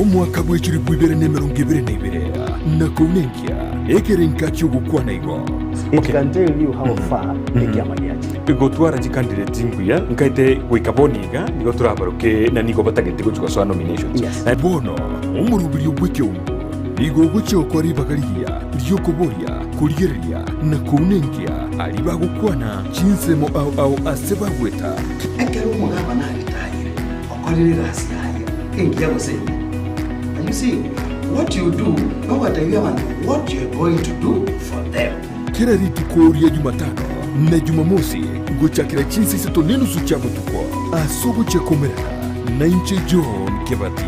Omwaka bwe chilifu ibere na emerongo ebere na ibere, na kounenkia ekerenka ki'ogokwana igo. It can tell you how far ekiama giachire. Gotwara chicandidate nkuya nkaete goika bono iga nigo torabaroke na nigo batagete gochia gosoa nominations. Yes. Na Bono omoroberio bw'ekeungo nigo ogochia gokora ribaga rigiya ri'okoboria, korigereria, na kounenkia aria bagokwana chinsemo ao ao ase bagweta. Ekero omogabana aritayire, okorire egasi yaye engiya gose embe. And you see, what you do, nogotebia abanto what you are going to do for them. Kera rituko ria Jumatano na Jumamosi gochakera chinsa isato nenusu chia botuko, ase ogochia komerana nainche John Kebati,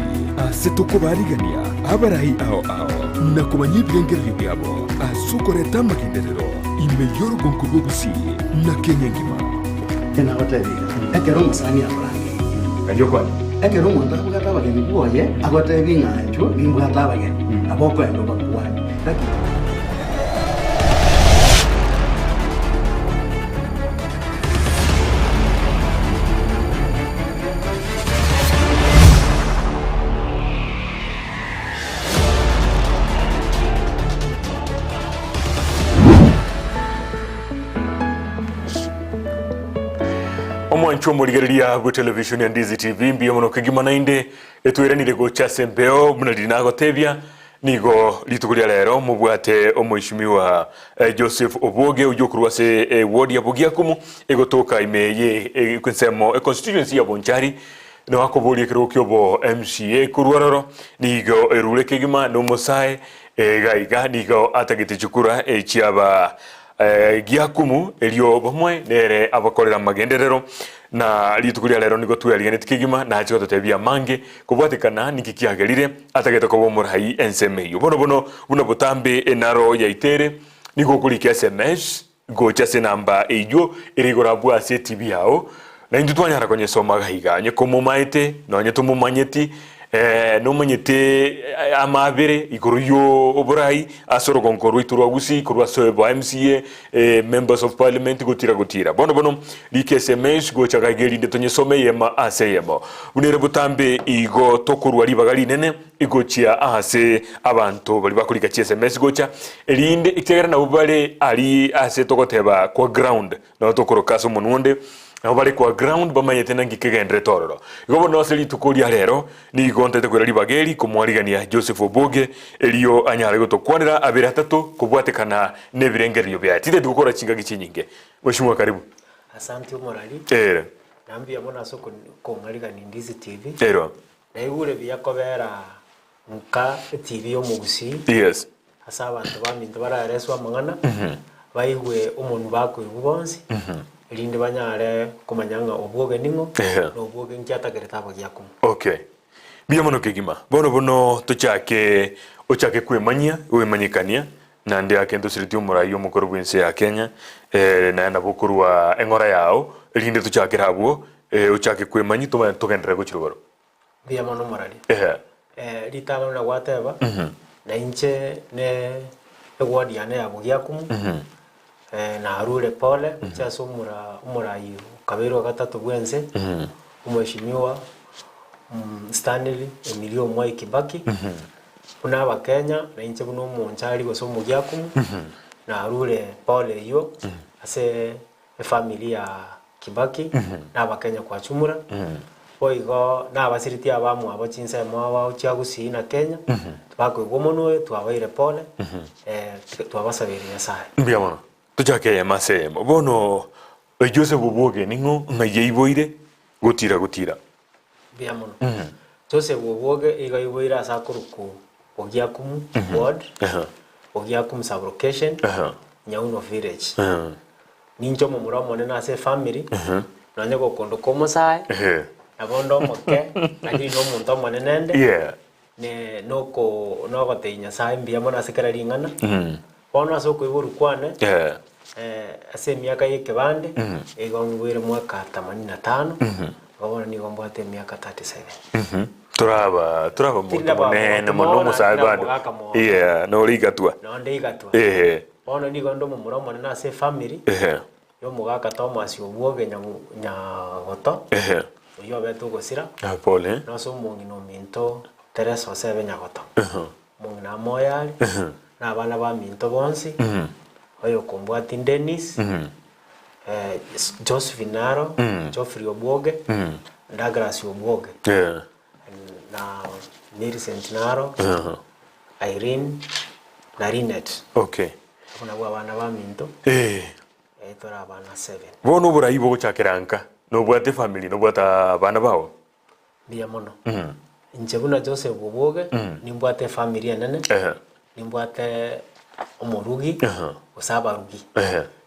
ase tokobaarigania abarai ao ao na komanya ebirengererio biabo ase okoreta amagenderero ime y'orogonko rwa Gusii na Kenya engima. Nagotebirie iga, ekero omosani akorangeirie, Erio kwane. ekero omonto abwate abageni bwoye, agotebie ng'a inchuo nimbwate abageni, nabo okoenda obakwanie. Lakini. Omwancho omorigereria bwe television ya Ndizi TV mbuya mono kegima naende etweranire gocha ase embeo buna riria nagotebia nigo rituko ria rero mobwate omoishimiwa eh, Joseph Obwoge oyio okorwa ase eh, ward ya Bogiakumu egotoka ime ye eh, ensemo eh, constituency ya Bonchari Nigo akoboria ekerogo ki'obo MCA korwa aroro, nigo erure kegima nomosae iga iga nigo atagete chikura echiaba giakumu erio bamoe nere abakorera amagenderero na rituko ria rero nigo twerigenetie kegima nache gototebia amange kobwatekana ninki kiagerire atagete koba omorai ensemo eyio. Bono bono buna botambe enaro yaito ere nigo okorika sms Gocha ase enamba eyio ere igoro abwo ase etibi yao, na intwe twanyara konyesoma iga iga. Onye komomaete, na onye tomomanyeti, eh, nomanyete amabere igoro y'oborai ase orogongo rwaito rwa Gusii korwa ase ba MCA, eh, members of parliament gotira gotira. Bono bono rika sms gocha iga iga erinde tonyesome eyemo ase eyemo. Buna ere botambe igo tokorwa ribaga rinene Gochia aase abanto baria bakorika chiSMS gocha, erinde ekiagera nabwo bare aria ase togoteba kwa ground, nabo tokoroka ase omonwa onde, nabo bare kwa ground bamanyete naki kegenderete ororo. Igo bono ase rituko ria rero, nigo ntaete koira ribaga eri komwarigania Joseph Oboge, erio anyare gotokwanera abere atato kobwatekana nebirengererio biaye. Tintageti gokora chingaki chinyinge. Mweshimiwa karibu. Asante omorari. Ere. Na mbuya mono ase okong'arigania Ndizi TV. Ero. Naigure buya kobera nka etibi y'omogusii Yes. ase abanto baminto baraereswe amang'ana, baigwe omonwa bakoigwa bonsi, erinde banyare komanya ng'a obwoge ning'o, Ehe. na obwoge nki atakerete abagiakumu. Okay. Mbuya mono kegima. Bono bono tochake ochake kwemanyia, gwemanyekania, naende ake ntosiretie omorai omokoro bw'ense ya Kenya, eh, naye nabo okorwa eng'ora yao, erinde tochakere abwo, eh, ochake kwemanyia tomanye togenderere gochia rogoro. Mbuya mono omorari. Ehe. Eh, ritang'ani buna gwateba, na inche ne eward yane ya Bogiakumu, eh, narure pole gochia ase omora omorai okabeirwe gatato bwense, omweshimiwa Stanley Emilio Mwai Kibaki, buna abakenya na inche buna omonchari gose omogiakumu, narure pole eyio ase efamiri ya Kibaki na abakenya kwa chumura, boigo nabasireti abamwabo chinsemo ao chia Gusii na Kenya, bakoigwa omonwa oyo twabaire pole, twabasabeire Nyasaye. Mbuya mono. Tochake eyemo ase eyemo. Bono Joseph Obwoge ning'o ng'ai aiboire gotira gotira? Mbuya mono. Joseph Obwoge igo aiboire ase akorokwa Ogiakumu ward, Ogiakumu sub-location, Nyauno village. Ninche omomura omonene ase efamiri, nonye gokondoka omosae, nabo onde omoke, lakini na omonto omonene nde, ne noko nogotebia Nyasaye mbuya mono ase kera ring'ana. Bono ase okoiborwa kwane, ase emiaka ya ekebande, igo ngiboire mwaka themanini na tano, igo bono nigo mbwate emiaka 37. Toraba toraba omonto Tindaba monene omonto mono mono, omosae tindaba bado. omogaka mono. Yeah, nore igatwa. Nonde igatwa. Ehe. Bono nigo nde omomura omonene ase efamiri, Ehe. y'omogaka Thomas Obwoge Nyagu Nyagoto, Ehe. oyio obete ogosira, Ah, pole. na ase omong'ina ominto. Teresa Osebe Nyagoto, omong'ina amoyo are, na abana baminto bonsi, oyokombwatia Dennis, Josephine naro, Geoffrey Obwoge, Douglas Obwoge, na Millicent naro, Irene na Linet. Okay. Abwo nabwo abana baminto, tore abana seven. Bono oborai bogochakera nka, nobwate efamiri, nobwate abana bao? Mbuya mono. Inche buna Joseph Obwoge, nimbwate efamiri enene, nimbwate omorugi, gose abarugi,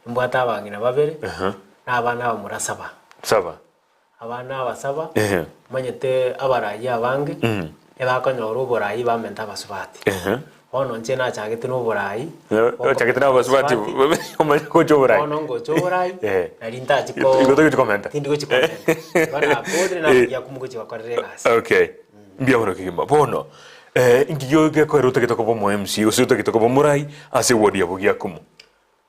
nimbwate abang'ina babere, na abana abamura saba. Saba. Abana aba saba, omanyete abarai abange, ebakonyora oborai bamente abasubati. Bono inche nachagete na oborai, Ochagete na abasubati omanye gocha oborai. Bono ngocha oborai, nari ntachi ko Igo togochi komenta. Tindi gochi komenta. Igo nakorire nabugia komogochi gokorera egasi. Okay. Mbuya mono kegima. Bono, inki gekoera otagete koba omo MC gose otagete koba omorai ase eward ya Bogiakumu?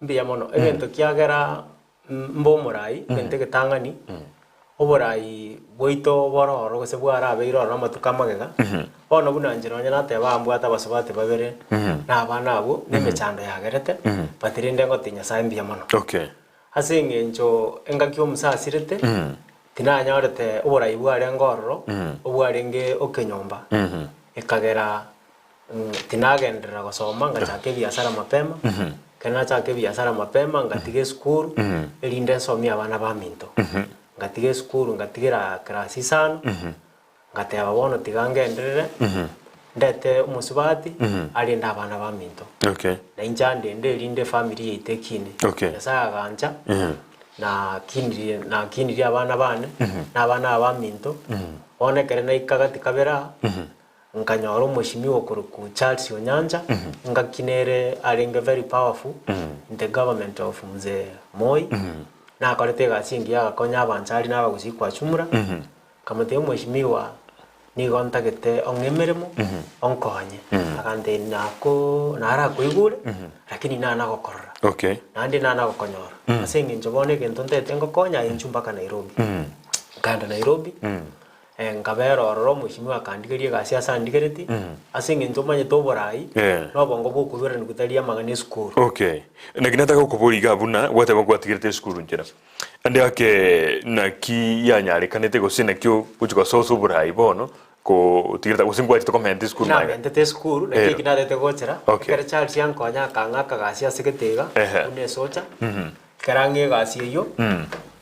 Mbuya mono. Egento kiagera mbe omorai, egento egetang'ani, oborai bwaito bore ororo gose bwarabeire ororo amatuko amagega, bono buna inche nonye nateba aa mbwate abasubati babere, na abana abwo, na emechando yagerete, but rende ngotiga Nyasaye mbuya mono. Okay. Ase eng'encho engaki omusa asirete, tinanyorete oborai bwarenge ororo, obwarenge okenyomba, ekagera Tinagenderera gosoma, ngachaka ebiasara mapema. Ekero nachaka ebiasara mapema, ngatiga esukuru, erinde nsomie abana baminto. Ngatiga esukuru ngatigera class isano, ngateba bono tiga ngenderere, ndete omosubati, arende abana baminto. Okay. Na inche andende erinde efamiri yaito ekine. Okay. Nyasaye agancha, nakinirie nakinirie abana bane, na abana aba baminto, bono ekero naika gati kabere aa, Nkanyora omoshimiwa okorokwa Charles Onyancha, engaki nere arenge very powerful in the government of Mzee Moi, nakorete egasi engiya agakonya abanchari na abagusii kwa jumla, nkamotebia omoshimiwa nigo ntagete ong'e emeremo, onkonye, agantebia nako narakoigure lakini nanagokorora, Okay. naende nanagokonyora, ase eng'encho bono egento ntagete ngokonye aye inchuo mpaka Nairobi. Nkaenda Nairobi. Nkabera ororo omochimi akandigeria egasi ase andigeretie, ase eng'encho omanyete oborai, na obongo bw'okoiborerania gotari amang'ana esukuru. Okay. Naki nataka gokoboria iga buna gwateba gwatigerete esukuru nchera. Ande ake naki yanyarekanete gose naki ogochia gososa oborai bono ko otigerete gose ngwachete komenta esukuru magega? Namentete esukuru, naki Ero. eki narete gochera, Okay. ekero Charles ankonya akang'a akagasi ase gete iga, Ehe. buna esocha, Ekero ang'e egasi eyio,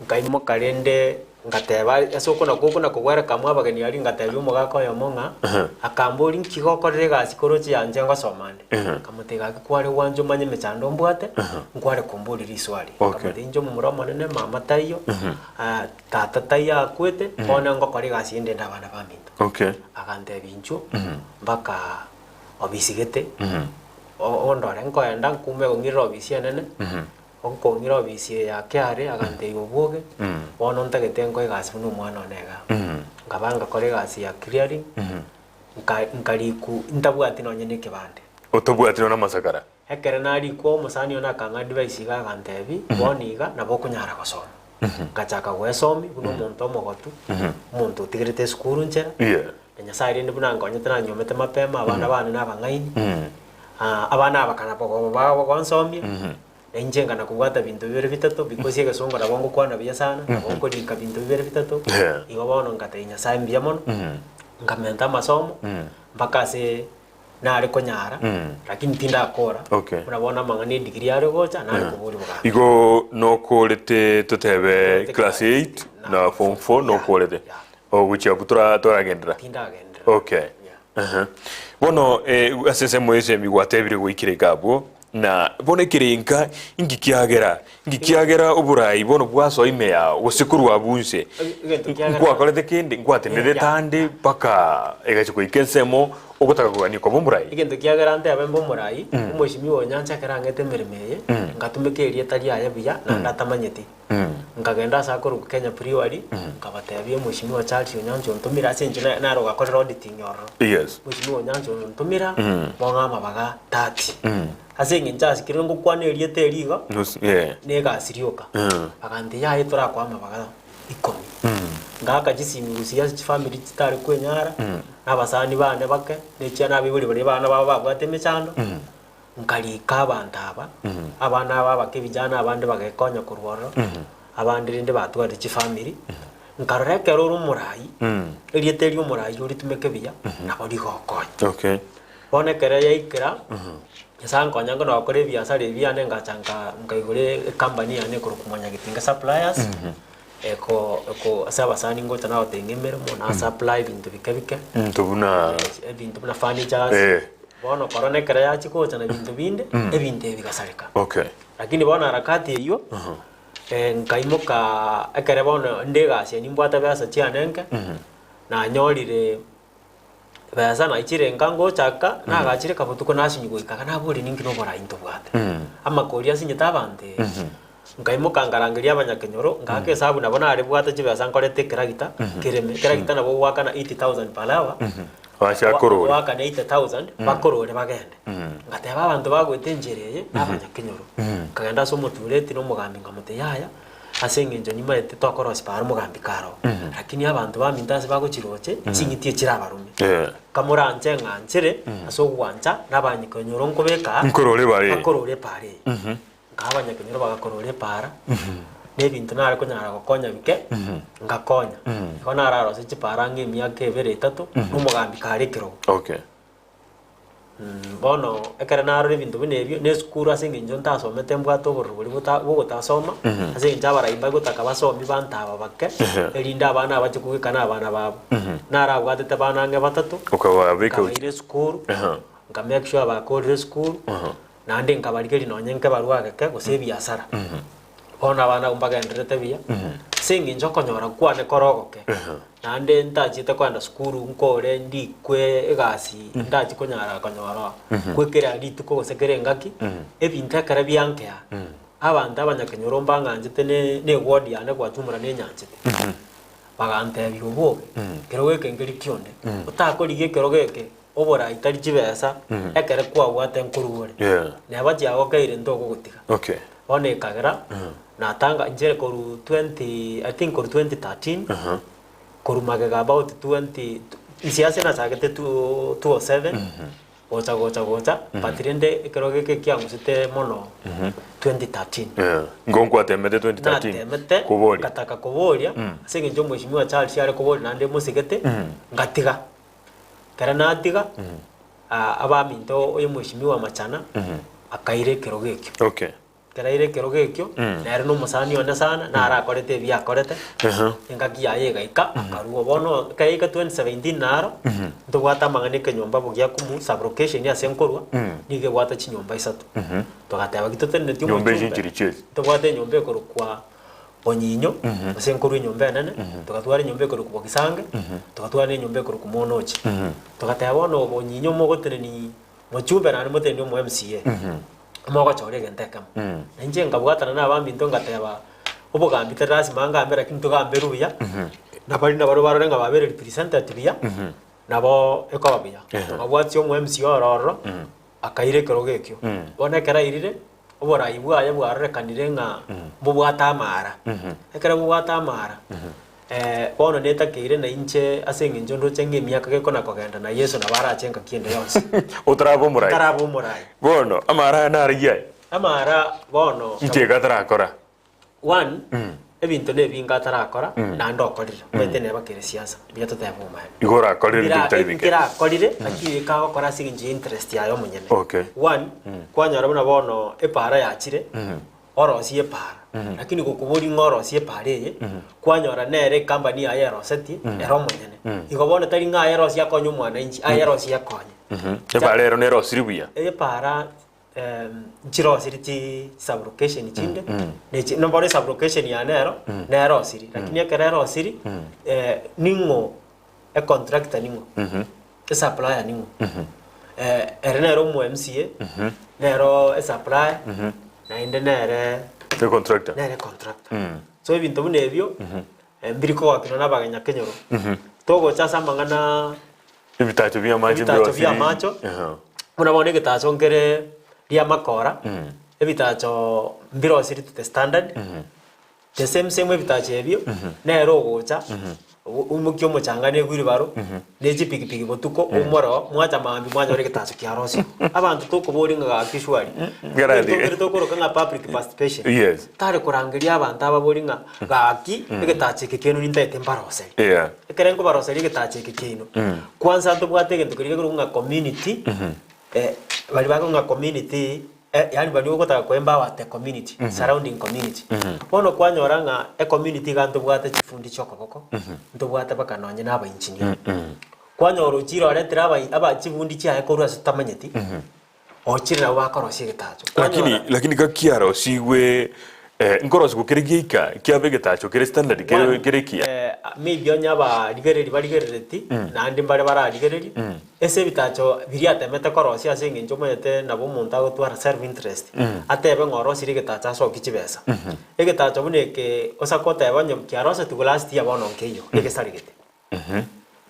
nkaimoka rende ngateba ase okona gokona kogwereka amo abageni aria ngatebia omogaka oyomo ng'a, akamboria nki gokorera egasi koroche yanche ngosoma nde? Nkamotebia gaki kware gwancha omanye emechando mbwate, nkware komboria riswari. Nkamotebia inche omomura omonene mama taiyo, tata taiyo akwete, bono ngokora egasi eye ndende abana baminto. Agantebia inchuo mpaka obisi gete, ondore nkoenda nkume kong'irera obisi enene. Okong'ira obisi eye ya kiare agantebia obwoge, bono ntagete nkoe egasi buna omwana one igaa. Nkaba ngakora egasi ya clearing, nka nkariku ntabwati nonye na ekebande. Otabwati nonya na amasakara. Ekero narikwa omosani one akang'a advice iga agantebia, bono iga nabo okonyara gosoma. Ngachaka goesomia buna omonto omogotu, omonto otigerete esukuru nchera, na Nyasaye rende buna ankonyete nanyomete mapema, abana bane na abang'aini, abana aba kana bagonsomia, Na inche nkana kobwata binto bibere bitato, because egesongo nabo ngokwana buya sana, nabo nkorika binto bibere bitato, igo bono ngatebia Nyasaye mbuya mono, nkamenta amasomo, mpaka ase nare konyara, lakini tindakora, Okay. buna bono amang'ana edegree are gocha, nare koboria bogambi. Igo nokorete totebe Nokorete class class 8 eight na na form 4 yeah, nokorete yeah. ogochia abwo tora toragenderera Tindagenderera. Okay. Yeah. Aha. Bono eh, ase ensemo y'esemi gwatebire goikera iga abwo, na bono ekerenka inki kiagera, inki kiagera oborai bono bwasoa ime yao gose korwa abwo inse, Egento kiagera- nkwakorete kende, nkwatenderete Yeah. ande mpaka egacha goika ensemo ogotaka kogania koba omorai? Egento kiagera ntebe mbe omorai, omoshimiwa o Nyancha ekero ang'ete emeremo eye, ngatumeka erieta riaye buya naende atamanyeti. Nkagenda ase akorokwa Kenya Brewery, nkabatebia Omweshimiwa Charles Onyancha ontomire ase inche nare ogakorera auditing ororo. Yes. Omweshimiwa Onyancha ontomira, bong'a amabaga 30. Ase eng'encho asikire ngokwana erieta eri igo, Nos- yeah. na egasi rioka. Bagantebia yaya torakoa amabaga ikomi. Ngaaka chisimi gusii ase chifamiri chitare kwenyara, Na abasani bane bake, na echiana abaibori baria abana babo babwate emechando, nkarika abanto aba, abana aba abake vijana abande bagekonya korwa ororo, abande rende batwarire chifamiri, nkarora ekero ore omorai, erieta eria omorai oritumeke buya, nabo rigokonya. Okay. Bono ekero yaikera, Nyasaye ankonya nkonya gokora ebiasara ebi biane ngacha nka nkaigora ecompany yane ekorokwa Mwanyagetinge Suppliers, eko eko ase abasani ngocha nagotenga emeremo, na supply ebinto bike bike, Ebinto buna ebinto buna furnitures, Eh. bono korona ekero yachia gocha na binto binde, ebinto ebi bigasareka. Okay. Lakini bono harakati eywo, nkaimoka ekere bono inde egasi eye nimbwate besa chiane nke, nanyorire besa naichire nka ngochaka, nagachire kabotuko nasinywa goika iga naboria ninki na oborai ntobwate. Amakori asinyete abanto ee. Nkaimoka nkarangeria abanyakenyoro, ngaaka esabu nabo narebwate chibesa nkorete ekeragita kereme. Ekeragita nabo ogoakana 80,000 per hour, Bacha korora. oakane 80,000 bakorore bagende. Ngateba abanto bagoeta enchera eye na abanyakenyoro. Nkagenda ase omotureti na omogambi nkamotebia yaya, ase eng'encho nimaete tokorosia para omogambi kare oo. Lakini abanto baminto ase bagochiroche, ching'iti echirabarume. Kamoranche ng'anchere ase ogwancha na abanyakenyoro nkobeka aa, Nkorore bare. bakorore epaara eye. Nkaa abanyakenyoro bagakorora epaara, na ebinto nare konyara gokonya bike, ngakonya. Igo nararosie chipaara ang'e emiaka ebere etato, na omogambi kare ekerogo. Okay. Bono ekero narora ebinto buna ebio, na esukuru ase eng'encho ntasomete mbwate obororo boria bota bogotasoma, ase eng'encho abarai mbagotaka basomi banto aba bake, erinde abana abache kogeka na abana babo. Narabwatete abana ang'e batato, Okababeka nkabaira esukuru, nka make sure bakorire esukuru, Naende nkabarigeria nonya nkebarua ageke gose ebiasara. Bono abana abwo mbagendererete buya, ase eng'encho okonyora kwane kore ogoke, naende ntachiete kogenda sukuru nkore ndikwe egasi ndachie konyara konyora kwe kera rituko gose kera engaki, ebinto ekero biankea, abanto abanyakenyoro mbang'anchete ne ne eward yane gwachumura nenyanchete. Bagantebia obobe, ekerogo eke nkeri kionde, otakorigia ekerogo eke Oborai tari chibesa, ekere kwabwate nkorwa ore. Yeah. Neba chiagokeire ntogogotiga. Okay. Bono ekagera, natanga inche korwa 20 I think korwa 2013, korwa magega about 20 inche ase nachagete 207, gocha gocha gocha, but rende ekero geke kiangusete mono 2013. Yeah. Nigo nkwatemete 2013 Natemete, koboria. ngataka koboria, ase eng'encho omweshimiwa Charles are koboria naende mosigete, ngatiga. Ekero natiga, abaminto oyo omweshimiwa Machana akaira ekerogo ekio. Okay. Ekero aira ekerogo ekio, nere na omosani one sana, naro akorete ebi akorete, engaki yaye egaika, akarua. Bono ekero yaika 2017 naro, ntobwate amang'ana ekenyomba bogiakumu, sub-location ase nkorwa, nigo ebwate chinyomba isato. Togateba ki toteneneti Nyomba echi omochumbe, nchiri chiesi. ntobwate enyomba ekorokwa Onyinyo, gose nkorwa enyomba enene, togatwara enyomba ekorokwa Bogisange, togatwara na enyomba ekorokwa Monochi. Togateba bono obo onyinyo mogoteneni mochumbe naende moteneni omo MCA, mogochora egento ekemo. Na inche nkabwatana na abaminto ngateba, obogambi tari lasima ngambe lakini togamberwe buya, na baria nabarobwo barore ng'a babeire represented buya, nabo ekoba buya. Tokabwatia omo MCA oro ororo, akaira ekerogo ekio. Bono ekero airire, Oborai bwaye bwarorekanire ng'a mbobwate amaara. Ekero bobwate amaara, bono netakeire na inche ase eng'encho ndoche ng'a emiaka gekona kogenda na Yeso nabo arache engaki ende yonsi. Otaraba omorai. Ntaraba omorai. Bono, amaara aya narigia aye? Amaara bono. Inki eke atarakora? One, ebinto nebinge atarakora, naende okorire. Omanyete neba kere siasa, mbuya totebe obomaene. Igo orakorire ebinto bitari bike. Nkerakorire, lakini eke agokora ase eng'encho ya interest yaye omonyene. Okay. One, kwanyora buna bono epaara yachire, orosie epaara, lakini gokoboria ng'a orosie epaara eye, kwanyora nere ecompany yaye erosetie, ere omonyene. Igo bono tari ng'a aye erosie akonye omwananchi, aye erosie ekonye. Epaara ero nerosirie buya. Epaara nchirosiri chi sublocation chinde, ne chi bono esublocation yane ero, nerosiri, lakini ekero erosiri, ning'o econtractor ning'o, esupplier ning'o, ere nere omo MCA, nero esupplier, naende nere Econtractor. nere econtractor. So ebinto buna ebio, mbiri kogokinwa na abagenya kenyoro. Togocha ase amang'ana. Ebitacho bi'amache Ebitacho mbirosiri. bi'amacho. Aha. Buna bono egetacho nkere ri'amakora, ebitacho mbirosiri to the standard, the same same ebitacho ebio, nere ogocha. Oimokie omochanga na ewheelbarrow, ne chipikipiki botuko, oumore oo, mwacha mambia mwanyora egetacho kiarosiwa. Abanto tokoboria ng'a gaki surely, Garadi. egento nkere tokoroka ng'a public participation. Yes. Tari korangeria abanto ababorie ng'a gaki egetacho eke kiaino nintaete mbaroserie. Yeah. Ekere nkobaroseria egetacho eke kiaino, kwanza ntobwate egento keria gekorokwa ng'a community, baria bakorokwa ng'a community Yaani baria ogotaka ko empower the community, surrounding community. Bono kwanyora ng'a ecommunity iga ntobwate chifundi chia okoboko, ntobwate mpaka nonye na abaengineer. Kwanyora ochire oretire aba aba chibundi chiaye korwa ase totamanyeti, ochire nabo bakorosia egetacho. Lakini Kwanyora lakini gakiarosigwe nkorosigwa kere giaika kiaba egetacho kere standard kere One, kere ekiya. maybe onye abarigereri barigerereti, naende mbare bararigererie, Ase ebitacho biria atemete korosia ase engencho omanyete nabo omonto agotwara self interest, atebe ng'a orosirie egetacho asokie chibesa. Egetacho buna eke osa koteba onye kiarosetigwe last year bono nkeiyo, egesaregete.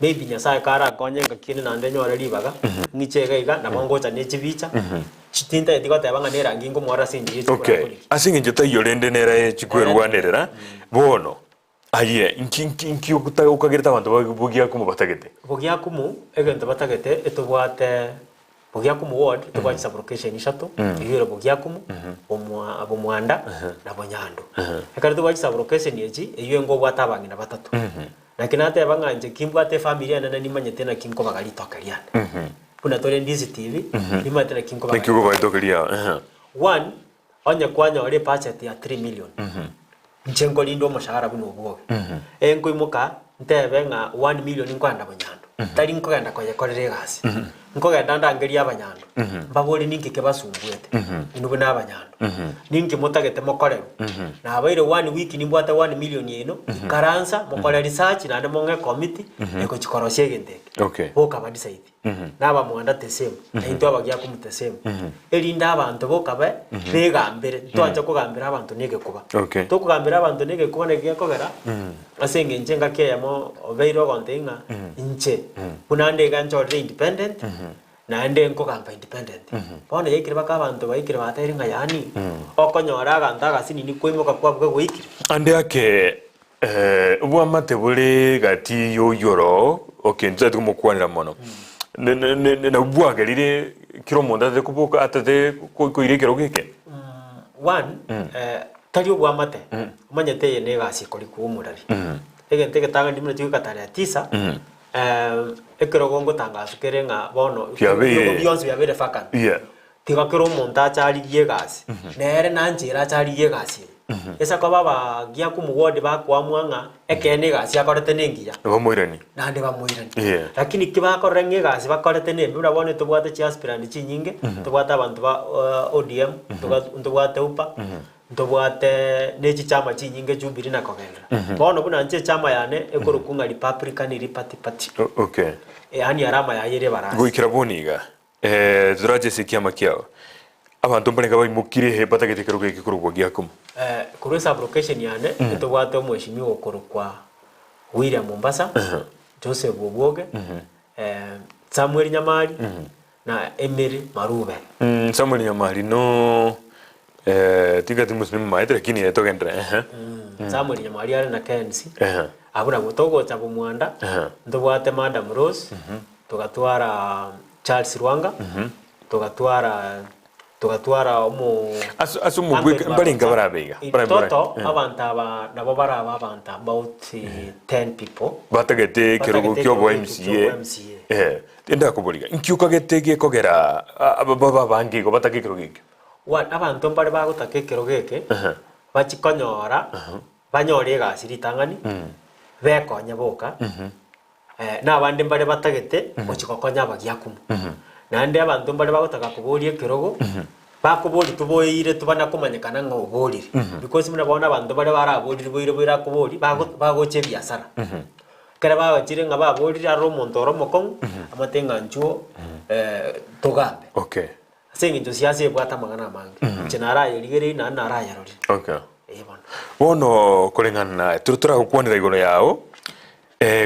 Maybe Nyasaye karakonye engaki ende naende nyore ribaga, ng'iche iga iga, nabo ngocha ne chibicha, tintageti goteba ng'a nerangi nkomorora ase enchera ye Okay, chikura ase eng'encho taiyo rende nere chikwerwanerera, bono Aye, inki inki inki ogota okagerete abanto ba Bogiakumu batagete? Bogiakumu egento batagete etobwate Bogiakumu ward etobwate chisublocation isato, eywo ere Bogiakumu, Bomwa Bomwanda na Bonyando. Ekero tobwate chisublocation echi, eywo engo obwate abang'ina batato. Naki nateba ng'a inche kimbwate efamiri enene nimanyete naki nkobaga ritoke riane. Buna tore Ndizi TV, nimanyete naki nkobaga Naki okobaga ritoke riao, ehe. One, Onye kwanyora ebudget ya 3 million, inche nkorinde omoshahara buna obwoge, enkoimoka ntebe ng'a 1 million nkoenda bonyando, tari nkogenda koyekorera egasi, nkogenda ndangerie abanyando, mbaborie ninki kebasumbuete, inwe buna abanyando, ninki motagete mokorerwe, nabaire one week nimbwate 1 million yaino, ikaransa mokore research naende mong'e ecommittee egochi korosia egento eke, boka ba decide. Na abamwanda the same, na intwe abagiakumu the same, erinde abanto bokabe begambere, ntwancha kogambera abanto na egekuba. Okay. Tokogambera abanto na egekuba naki gekogera, ase eng'encho engaki eyemo obeire ogontebia ng'a inche buna nde iga nchorire independent, naende nkogamba independent. Bono yaikire mpaka abanto baikire batebirie ng'a yaani, okonyora aganto agasinini koimoka kwabuga gwaikire. Ande ake Obwamate bore gati y'oyoro, okay, ntotagete komokwanera mono, Ne- ne- ne- ne- nabwo bwagerire kera omonto atete koboka atete ko- koira ekerogo eke? One, tari obwamate, omanyete eye na egasi ekorikwa omorari. Egento egetang'ani buna chigoika tarehe tisa, ekerogo ngotangaswa kere ng'a bono Kiabeire. ebirogo bionsi biabeire vacant. Yeah. Tiga kera omonto ache arigie egasi, nere nanche ere ache arigie egasi eye. Ase koba abagia komogodi bakoamua ng'a ekeene egasi akorete nengiya, Bamoiranie. naende bamoiranie. Yeah. Lakini ki bakorora ng'a egasi bakorete nembe, buna bono ntobwate chiaspirant chinyinge, ntobwate abanto ba ODM, ntoga- ntobwate UPA, ntobwate ne chichama chinyinge Jubilee na kogenderera. Bono buna inche echama yane ekorokwa ng'a Republican Liberty Party. Okay. Yaani arama yaye ere ebarasi. Goikera bono iga, Torache ase ekiama kiao, abanto mbarenge baimokire batagete ekerogo eke korokwa giakumu. Korwa esublocation yane ntobwate omweshimiwa okorokwa William Mombasa, Joseph Obwoge, Samuel Nyamari na Emily Marube. Samuel Nyamari no tigati mosimi momaete lakini eh togenderere ehe. Samuel Nyamari are na KNC, abwo nabwo togocha Bomwanda, ntobwate Madam Rose, togatwara Charles Lwanga, togatwara togatwara omo Ase ase omogweka Anthony mbarenge Marocha. barabe iga In bara- bara- total eh. abanto aba nabo barabe abanto about 10 people batagete ekerogo Batagete kia obo ekerogo ekio MCA kia obo MCA. eh ndakoboriga inki okagete gekogera baba abange igo batake ekerogo ekio? One, abanto mbare bagotaka ekerogo eke bachie konyora banyore egasi ritang'ani bekonye boka. Na abande mbare batagete gochia gokonya abagiakumu. Naende abanto mbare bagotaka koboria ekerogo, bakoboria toboeire tobana komanyekana ng'a oborire. Because buna bono abanto bare baraborire boire boire akobori, bago bagocha ebiasara. Ekero bagochire ng'a baborire aroro omonto ore omokong'u, amate ng'a nchuo togambe. Okay. Ase eng'encho siasa ebwate amang'ana amange. Inche narayerigereiri naende narayarorire. Okay. Ee bono. Bono koreng'ana naye, toro toragokwanera igoro yao,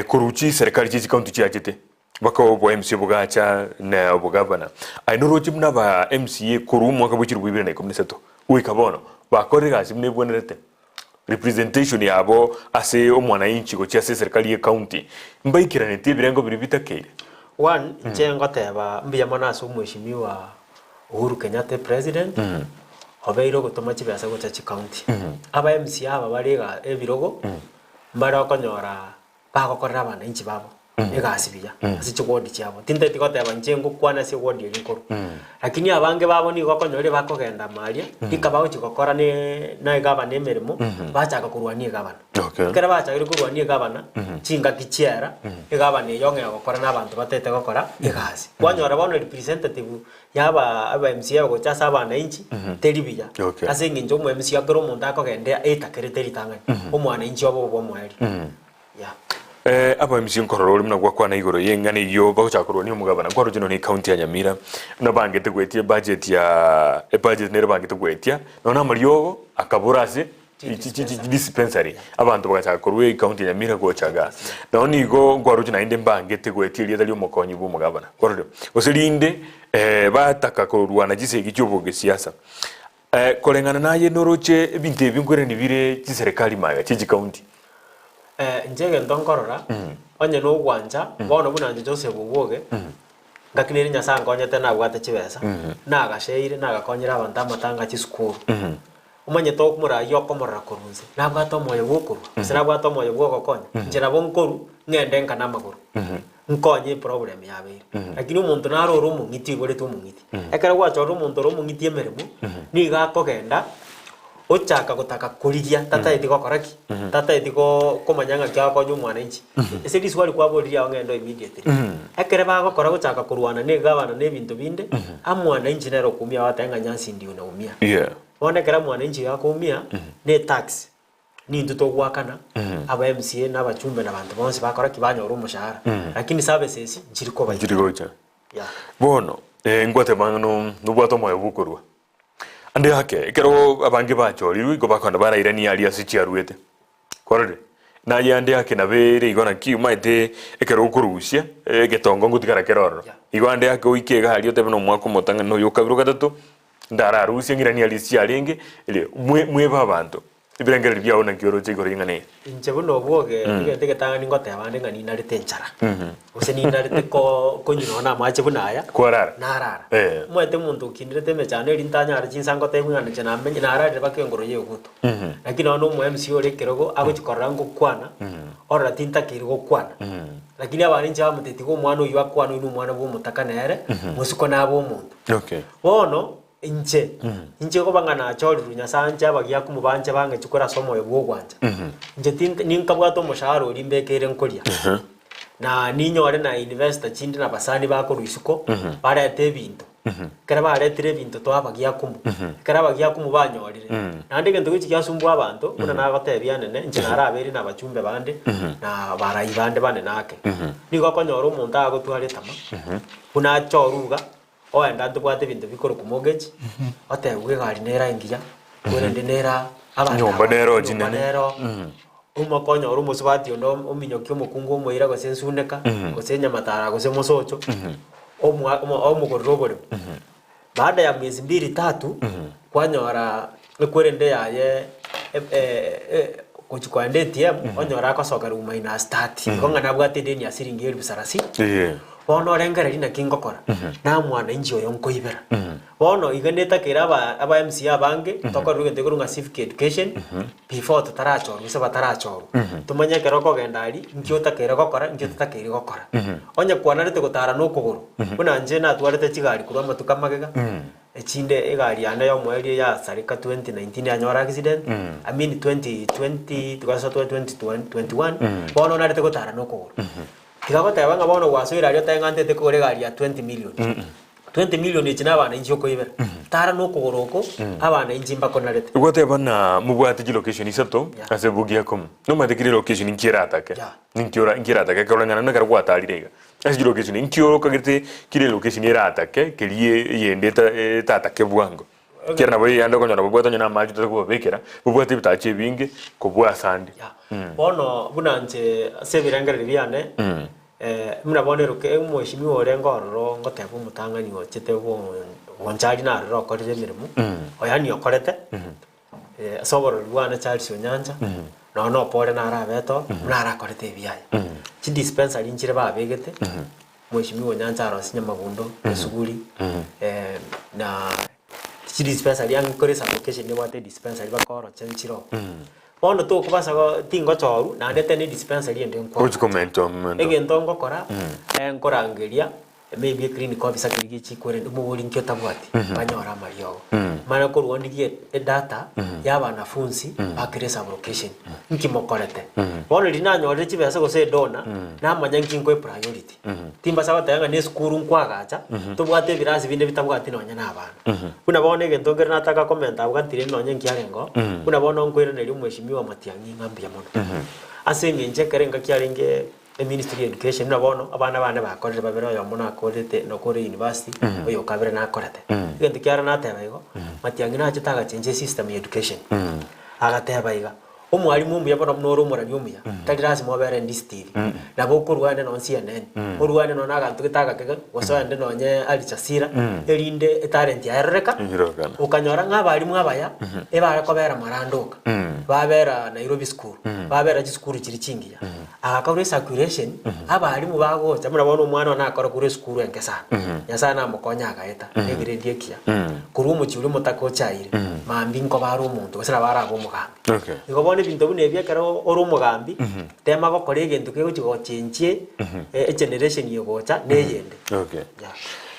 korwa chiserikari chie chicounty chiachete, mpaka obo MCA bogacha na obogavana, aye noroche buna aba MCA korwa omwaka bwa chilifu ibere na ikomi na isato goika bono, bakorire egasi buna ebwenerete? Representation yabo ase omwananchi gochia ase eserikali ye county mbaikeranetie ebirengo biria bitakeire. One, inche ngoteba mbuya mono ase omweshimiwa Uhuru Kenyatta epresident, obeire ogotoma chibesa gocha chicounty. Aba MCA aba bare iga ebirogo, mbare okonyora bagokorera abananchi babo egasi buya ase chiward chiabo. Tintageti goteba inche ngokwana ase eward eria nkorwa. Lakini abange babo nigo okonyora ebakogenda amo aria, rika bagochia gokora ne na egavana emeremo, bachaka korwania egavana. Okay. Ekero bachakire korwania egavana, chingaki chiera, egavana eyio ong'ea gokora na abanto batagete gokora egasi. Kwanyora bono representative ya aba aba MCA gocha ase abananchi, teri buya. Okay. Ase eng'encho omo MCA kera omonto akogenda etakerete ritang'ani, omwananchi obe obomoerio. Yeah. Eh, aba MC nkorora ore buna gwakwana igoro y'eng'ana eyio bagochaka korwania omogabana nkwaroche nonya ecounty ya Nyamira buna bangete goetia ebudget ya ebudget nere bangete goetia nonya amariogo akabora ase chi- chi- chi- chi- dispensary abanto bagachaka korwa ecounty ya Nyamira gocha igaa. Nonye nigo nkwaroche naende mbangete goetia erieta ria omokonyi bwa omogabana kwarorire gose rinde bataka korwana chisegi chia obogesiasa. Koreng'ana naye noroche ebinto ebi nkwerani bire chiserekari magega chie chicounty. Inche egento nkorora, onye nogwancha, bono buna inche Joseph Obwoge, ngaki nere Nyasae ankonyete nabwate chibesa, nagacheire, nagakonyire abanto amatanga chisukuru. Omanyete omoraia okomorora korwa inse, nabwate omoyo bwa okorwa, gose nabwate omoyo bwa ogokonya, inche nabo nkorwa, ng'ende nka namagoro. Nkonye eproblem yabeire. Lakini omonto naro ore omong'iti oiboretwe omong'iti. Ekero gwachorire omonto ore omong'iti emeremo, nigo akogenda ochaka gotaka korigia tataeti gokora ki? Tataeti ko komanya ng'aki agokonya omwananchi. Ase riswali kwaboririe agwo ng'ende immediately. Ekere bagokora gochaka korwana na egavana na ebinto binde, amwananchi nere okoumia agoteba ng'a nyasi ndio naumia. Bono ekero mwananchi oyo akoumia, na etax. Nintwe togoakana, aba MCA na abachumbe na abanto bonsi bakora ki? Banyora omoshahara. Lakini services nchiri kobaika. Nchiri gocha. Yeah. Bono, eh, ngwateba ng'a no- nobwate omoyo bw'okorua. Ande ake, ekero abange bachorirwe igo bakogenda barairanie aria ase chiaruete. Kwarorire? Naye ande ake nabo ere igo naki omanyete ekero okorusia, egetongo ngotigara kere ororo. Yeah. Igo ande ake oike iga aria otebe na omwaka omotang'ani na oyo okabere ogatato, Ndararusie ng'iranie aria chiarenge, erio mwe mwebe abanto. Ebirengererio biao naki oroche igoro y'eng'ana eye? Inche buna obwoge, egento egetang'ani ngoteba ande ng'a ninarete enchara, gose ninarete ko konywa nonya na amache buna aya, Kwarara? narara. Eh. Omanyete omonto okinderete emechando eria ntanyare chinsa ngotebwa ng'a inche namenye nararire mpaka engoro ya eguto. Lakini nonya na omo MC ore ekerogo agochi korora ngokwana, orora tintakeire gokwana. Lakini abande inche bamotebia tiga omwana oyio akwane oyio na omwana bwa omotaka nere, mosiko nabe omonto. Okay. Bono inche, inche koba ng'a nachorirwe Nyasae anche abagiaku mobanche bang'echwe kore ase omoyo bw'ogwancha. Inche tint ninkabwate omoshahara oria mbekeire nkoria, na ninyore na investor chinde na abasani bakorwa isiko, barete ebinto. Ekero baretire ebinto toa abagiakumu, ekero abagiakumu banyorire, naende egento gochi giasumbua abanto, buna nagotebia nene, inche narabeire na abachumbe bande, na abarai bande bane nake. Nigo okonyora omonto agotwara etama, buna achorwe iga, Oenda ntobwate ebinto bikorokwa mortgage, otebigwe egari nere engiya, korende nere abanto Nyomba aba, nero nyomba chinene. nero, omoka onyore omosubati onde ominyokia omokungu omoira gose ensuneka, gose enyamatara gose omosocho, omwa omo omogorere oboremo. Baada ya miezi mbili tatu, kwanyora ekwerende yaye gochia koenda ATM, onyore agosokerwa minus 30, igo ng'a nabwate edeni ya siringi elfu sarasini. Eeh. Bono orengereria naki ngokora, namwananchi oyo nkoibera. Bono iga netakeire aba aba MCA abange, tokorerwe egento ekerwa ng'a civic education, before totarachorwa gose batarachorwa. Tomanye ekero okogenda aria, nki otakeire gokora, nki otatakeire gokora. Onye kwanarete gotara na okogoro, buna inche natwarete chigari korwa amatuko amagega, echinde egari yane ya omoerio yasareka 2019 yanyora accident, I mean 2020 tiga 2021, bono narete gotara na okogoro. Tiga goteba ng'a bono gwasoire aria otae ng'a ntete kogora egari ya 20 million. 20 million echi na abana inche okoibera. Tara na okogoro oko, abana inche mbakonarete. Gwateba ng'a mobwate chilocation isato Yeah. ase ebuki ekomo. Nomanyete kera elocation inki eratake? Yeah. Ninki ora inki eratake ekoreng'ana na ekero gwatarire iga. Ase chilocation inki okagete kera elocation eratake keria eyende eta etatake bwango. Ekiagera nabo eyende okonyora babwate onye na amache otari kobabekera, babwate ebitacho ebinge kobua asande. Ya. Bono buna inche ase ebirengererio biane, buna bono eroke omweshimiwa orenge ororo ngoteba omotang'ani ochete gonchari naroro okorire emeremo, oyo yaani okorete. Ase oborori bwane Charles Onyancha, nonya na opore narabete oo, buna arakorete ebiaye. Chidispensary nchire babegete, Mheshimiwa Onyancha arosie Nyamagundo, Esuguri, na chidispensary ang'e kore esublocation nebwate edispensary bakoroche nchire oo. Bono tokobasa go tingochorwa naende tena edispensary ende nkwa. Ochi komenta omento. Egento ngokora, nkorangeria Maybe eclinic officer kerigie chikwerende omobori nki otabwati banyore amariogo. Mara korwa ndigie edata ya abanafunzi bakere esublocation nki mokorete. Bono riria nanyorire chibesa gose edona namanya nki nkoe priority. Timbasa goteba ng'a ne esukuru nkoagacha tobwate ebirasi binde bitabwati nonye na abana. Buna bono egento nkere nataka komenta abwo gatire nonye nkiarenge oo, buna bono nkoiraneria omweshimiwa Matiang'i ng'a mbuya mono. Ase eng'encho ekero engaki arenge Eministry ya education buna bono abana bane bakorire babere oyomo nakorete nokore university oyo kabere nakorete. Egento kiare nateba igo, Matiang'i nachete agachenja esystem ya education. Agateba iga, omwalimu omuya bono buna ore omorari omuya, tari lasima obere Ndisi TV, nabo okorwa ande nonye CNN, orwane nonye na aganto gete agake gose oende nonye Al Jazeera, erinde etalent yaye eroreka, Erorokane. okanyora ng'a abalimu abaya, ebare kobera Maranda oka, babera Nairobi school, babera chisukuru chiria chingiya. Agakorwa ecirculation, abalimu bagocha, buna bono omwana one akore korwa esukuru enke sana, Nyasaye namokonye agaeta na egrade ekiya, korwa omochie oria omotaka ochaire, mambia nkoba are omonto gose nabo arabe omogambi. Okay. Igo bono ebinto buna ebi ekero ore omogambi, tema gokora egento kegochi gochenchie egeneration egocha na eyende. Okay. Yeah.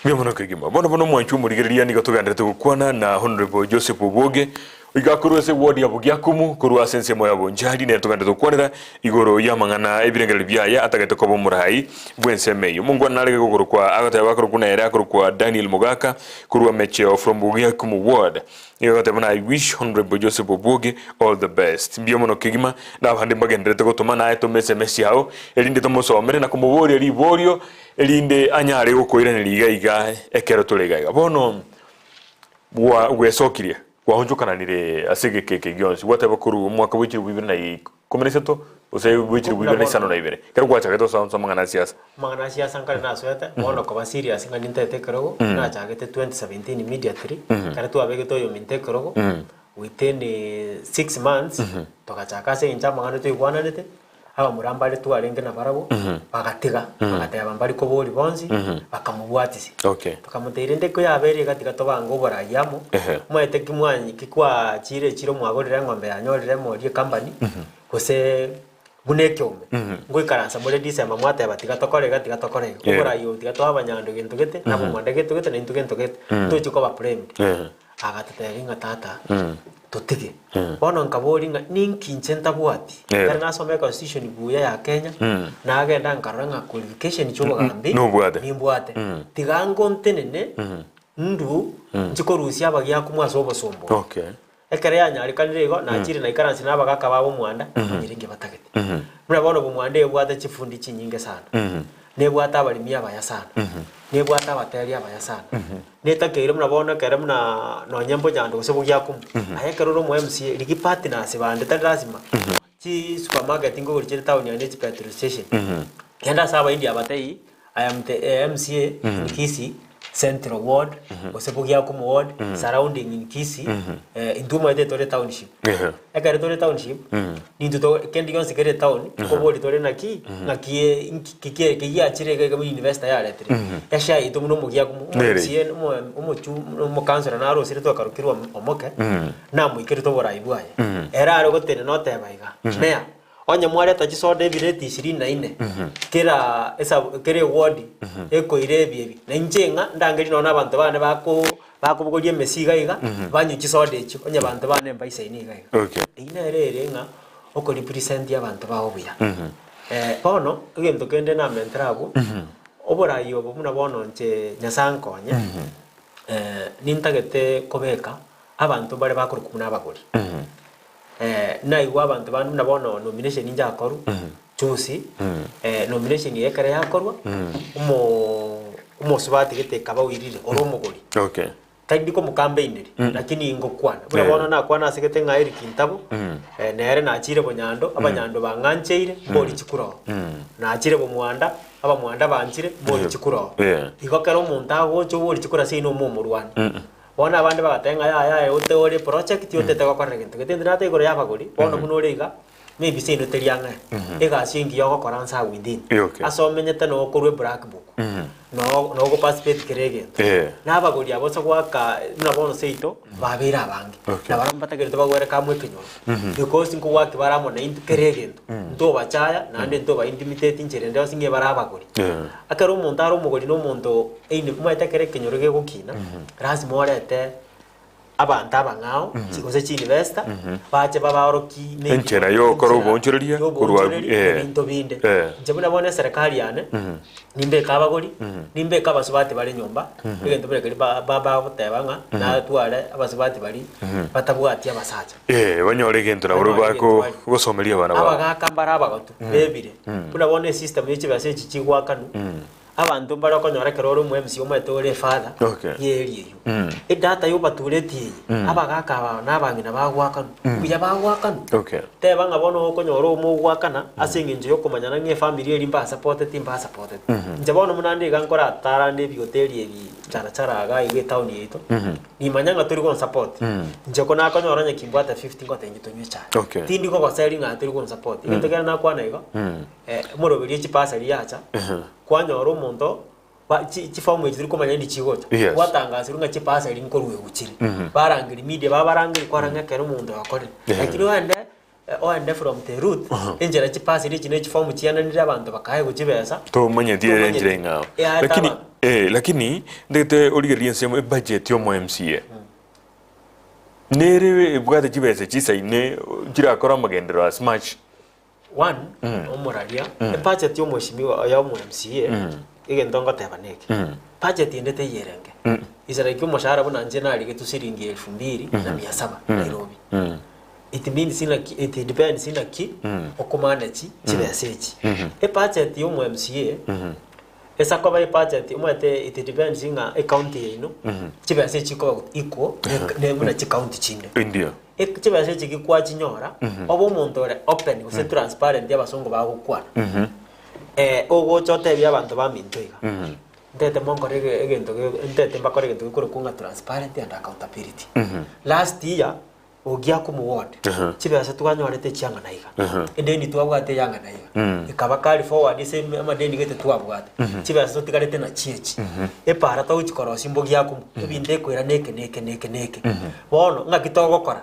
Mbuya mono kegima. Bono bono omwanchi omorigereria nigo togenderete gokwana na Honorable Joseph Obwoge Iga korwa ase ewodi ya Bogiakumu, korwa ase ensemo ya Bonchari, nere togende tokwanera igoro y'amang'ana ebirengererio biaye atagete koba omoraai bw'ensemo eyio. Omongwana narenge gokorokwa agoteba akorokwa nere akorokwa Daniel Mogaka korwa Mecheo from Bogiakumu ward. Nigo agoteba buna I wish Honourable Joseph Obwoge all the best. Mbuya mono kegima na abande mbagendererete gotoma naye toma SMS yao erinde tomosomere na komoboria riborio erinde anyare gokoiraneria iga iga ekero tore iga iga. Bono Gwa gwesokirie, gwaonchokananire ase egeka eke gionsi, gwateba korwa omwaka bwe chilifu ibere na ikomi na isato, gose bwe chilifu Buna ibere na bono. isano na ibere, ekero gwachagete gosoa amang'ana a siasa. Amang'ana a siasa nkare nasoete, bono koba serious ng'a nintete ekerogo, nachagete 2017 immediately, ekero twabegete oyominto ekerogo, within 6 months, togachaka ase eng'encho amang'ana toigwananete, Abamura mbare twarenge nabarabwo, bagatiga, bagateba mbari koboria bonsi, bakamobwatisia. Okay. Tokamotebia, Rende koyabeire iga tiga tobange oboraai amo, Ehe. omanyete ki mwanyi ki kwachire echiro mwagorire eng'ombe yanyorire emori ecompany, gose buna ekeombe, ngoikaransa more December mwateba tiga tokore iga tiga tokore iga. Yeah. Oborai obo tiga toe abanyando gento gete, na abamwanda gento gete, na intwe gento gete, tochi koba blamed. Ehe. Agatotebia ng'a tata, totige. Bono nkaboria ng'a ninki inche ntabwati? Yeah. Ekero nasoma econstitution buya ya Kenya, nagenda nkarora ng'a qualification chia obogambi Nobwate. nimbwate. Tiga ngontenene, ndu, nchi korusia abagiakumu ase obosomba obo. Okay. Ekero yanyarekanire igo, nachire naikaransia na abagaka ba bomwanda, namanyire inki batagete. Buna bono bomwanda ebwate chifundi chinyinge sana, nebwate abaremi abaya sana, nebwate abateri abaya sana, Netakeire buna bono ekere buna nonye mbonyando gose bogiakumu, aye ekero ore omo MCA rigia partners bande tari lasima chi supermarket nkogori chire town yaye ne chi petrol station. Genda ase abaindi aba tei I am the MCA in Kisii central ward gose bogiakumu ward surrounding in Kisii intwe omanyete tore township. Ekero tore township nintwe to kende gionsi kere etown nkoboria tore naki ng'aki inki kiki kegiachire iga iga buna investor yaretire eshare yaito buna omogiaku Nere. omochie omo omochu omokansora narosire twakarokirwe omoke namoikerete oborai bwaye ere are gotenena oteba iga mayor onye mwareta chisoda ebireti ishirini na nne kera esab kera eward ekoira ebi ebi na inche ng'a ndangerie nonye na abanto bane bako Bakobogoria emesi iga iga, banywe chisoda echio, onye abanto bane mbaisaine iga iga. Okay. Eyio nere ere ng'a okorepresent abanto bao buya. Bono, egento kende namentere abwo, oborai obo buna bono inche Nyasae ankonye, nintagete kobeka abanto mbare bakorokwa buna abagori. Naigwa abanto bande buna bono nomination inchakorwa, juzi, nomination eye ekero yakorwa, omo omosubati gete ekaba oirire ore omogori. Okay. Tari ndikomokambaineri, lakini ngokwana. Buna Yeah. bono nakwana ase gete ng'a Eric Ntabo, nere nachire bonyando, abanyando bang'ancheire, mbori chikura oo. Nachire bomwanda, abamwanda banchire, mbori chikura oo. Yeah. Igo ekero omonto agocha obori chikura seino omomorwani. Bono abande bagateba ng'a yaya aye ote ore eproject otete gokorera gento gete. Intwe nateba igoro ya abagori, bono buna ore iga, maybe seino teri ang'e. Egasi engiya ogokora nsa within. Okay. Ase omenyete noo okorwa eblack book, noo noo ogoparticipate kera egento. Eh. Na abagori abo ase goaka buna bono seito, babeire abange. Okay. Na barabwo mbatakerete bagwere kamwe ekenyoro. Because nkogoaki bare amo naintwe kera egento. Ntobachaya, naende ntoba intimidate inchera ende yonsi ng'a ebare abagori. Eh. Ekero omonto are omogori na omonto eine omanyete ekero ekenyoro gegokina, lasima orete abanto abang'ao, chi gose chiinvestor, bache babaorokie maybe Enchera yokora enchera oboonchoreria korwa yoboonchoreria eh, ebinto binde. eh. Inche buna bono eserekari yane, nimbeke abagori, nimbeke abasubati bare nyomba, egento buna keria ba- ba- bagoteba ng'a natware abasubati baria batabwati abasacha. Eh, banyore egento nabo Banyore egento bako barie. gosomeria abana babo. Abagaka mbare abagotu bebire, buna bono esystem ye chibesa echi chigoakanwa, abanto mbare okonyora ekero ore omo MC omanyete ore efather Okay. ye area eywo. Edata yobatureti eye, abagaka aba na abang'ina bagoakanwa, mbuya bagoakanwa. Okay. Teba ng'a bono okonyora omo ogoakana ase eng'encho yokomanyana ng'a efamiri eria mbasapoteti mbasapoteti. Inche bono buna nde iga nkoratara nde ebihoteli ebi chara chara iga iga etown yaito, Nimanya ng'a tori gonsupport. Inche ko nakonyora onye kimbwate 50 ngoteba inche tonywe echae. Okay. Tindi kogoseri ng'a tori gonsupport. Egento kere nakwana igo, omoroberi echipasari yacha, kwanyora omonto ba chi chifomu echi tori komanya ndi chigocha. Yes. Gwatangasirwe ng'a chipasari nkorwegwa chire. Barangeria media babarangeria kwarora ng'a ekero omonto oyo akorire. Lakini ogende Oende from the root, enchera chipasiri echi ne chifomu chiananire abanto bakaegwa chibesa. Tomanyeti ere enchera eng'ao. Eaete Lakini abanto. eh, lakini ndete origererie ensemo ebudget ya omo MCA. Nere ebwate chibesa chisaine chirakore amagenderero as much. One, omoraria, ebudget ya omweshimiwa ya omo MCA, egento ngoteba neke, budget ende teiyo erenge. Is like omoshahara buna inche narigetwe siringi elfu mbili na mia saba Nairobi. It means naki it depends naki okomanage chibesa echi. Ebudget ya omo MCA esa koba ebudget omanyete it depends ng'a ecounty yaino chibesa echi chikoba equal ne buna chicounty chinde. Ndio. Ek chibesa echi gikwachinyora obe omonto ore open gose transparent abasongo bagokwana. Ogocha otebie abanto baminto iga, Ntete monkore ege- egento ge ntete mbakore egento gekorokwa ng'a transparent and accountability. Last year, Ogia komoward, chibesa twanyorete echiang'ana iga, edeni twabwate eyang'ana iga, ekaba carry forward ase ime amadeni gete twabwate, chibesa totigarete nachio echi, epara togochi korosia mbogi akomo, ebinto ekoira neke neke neke neke. Bono ng'aki togokora?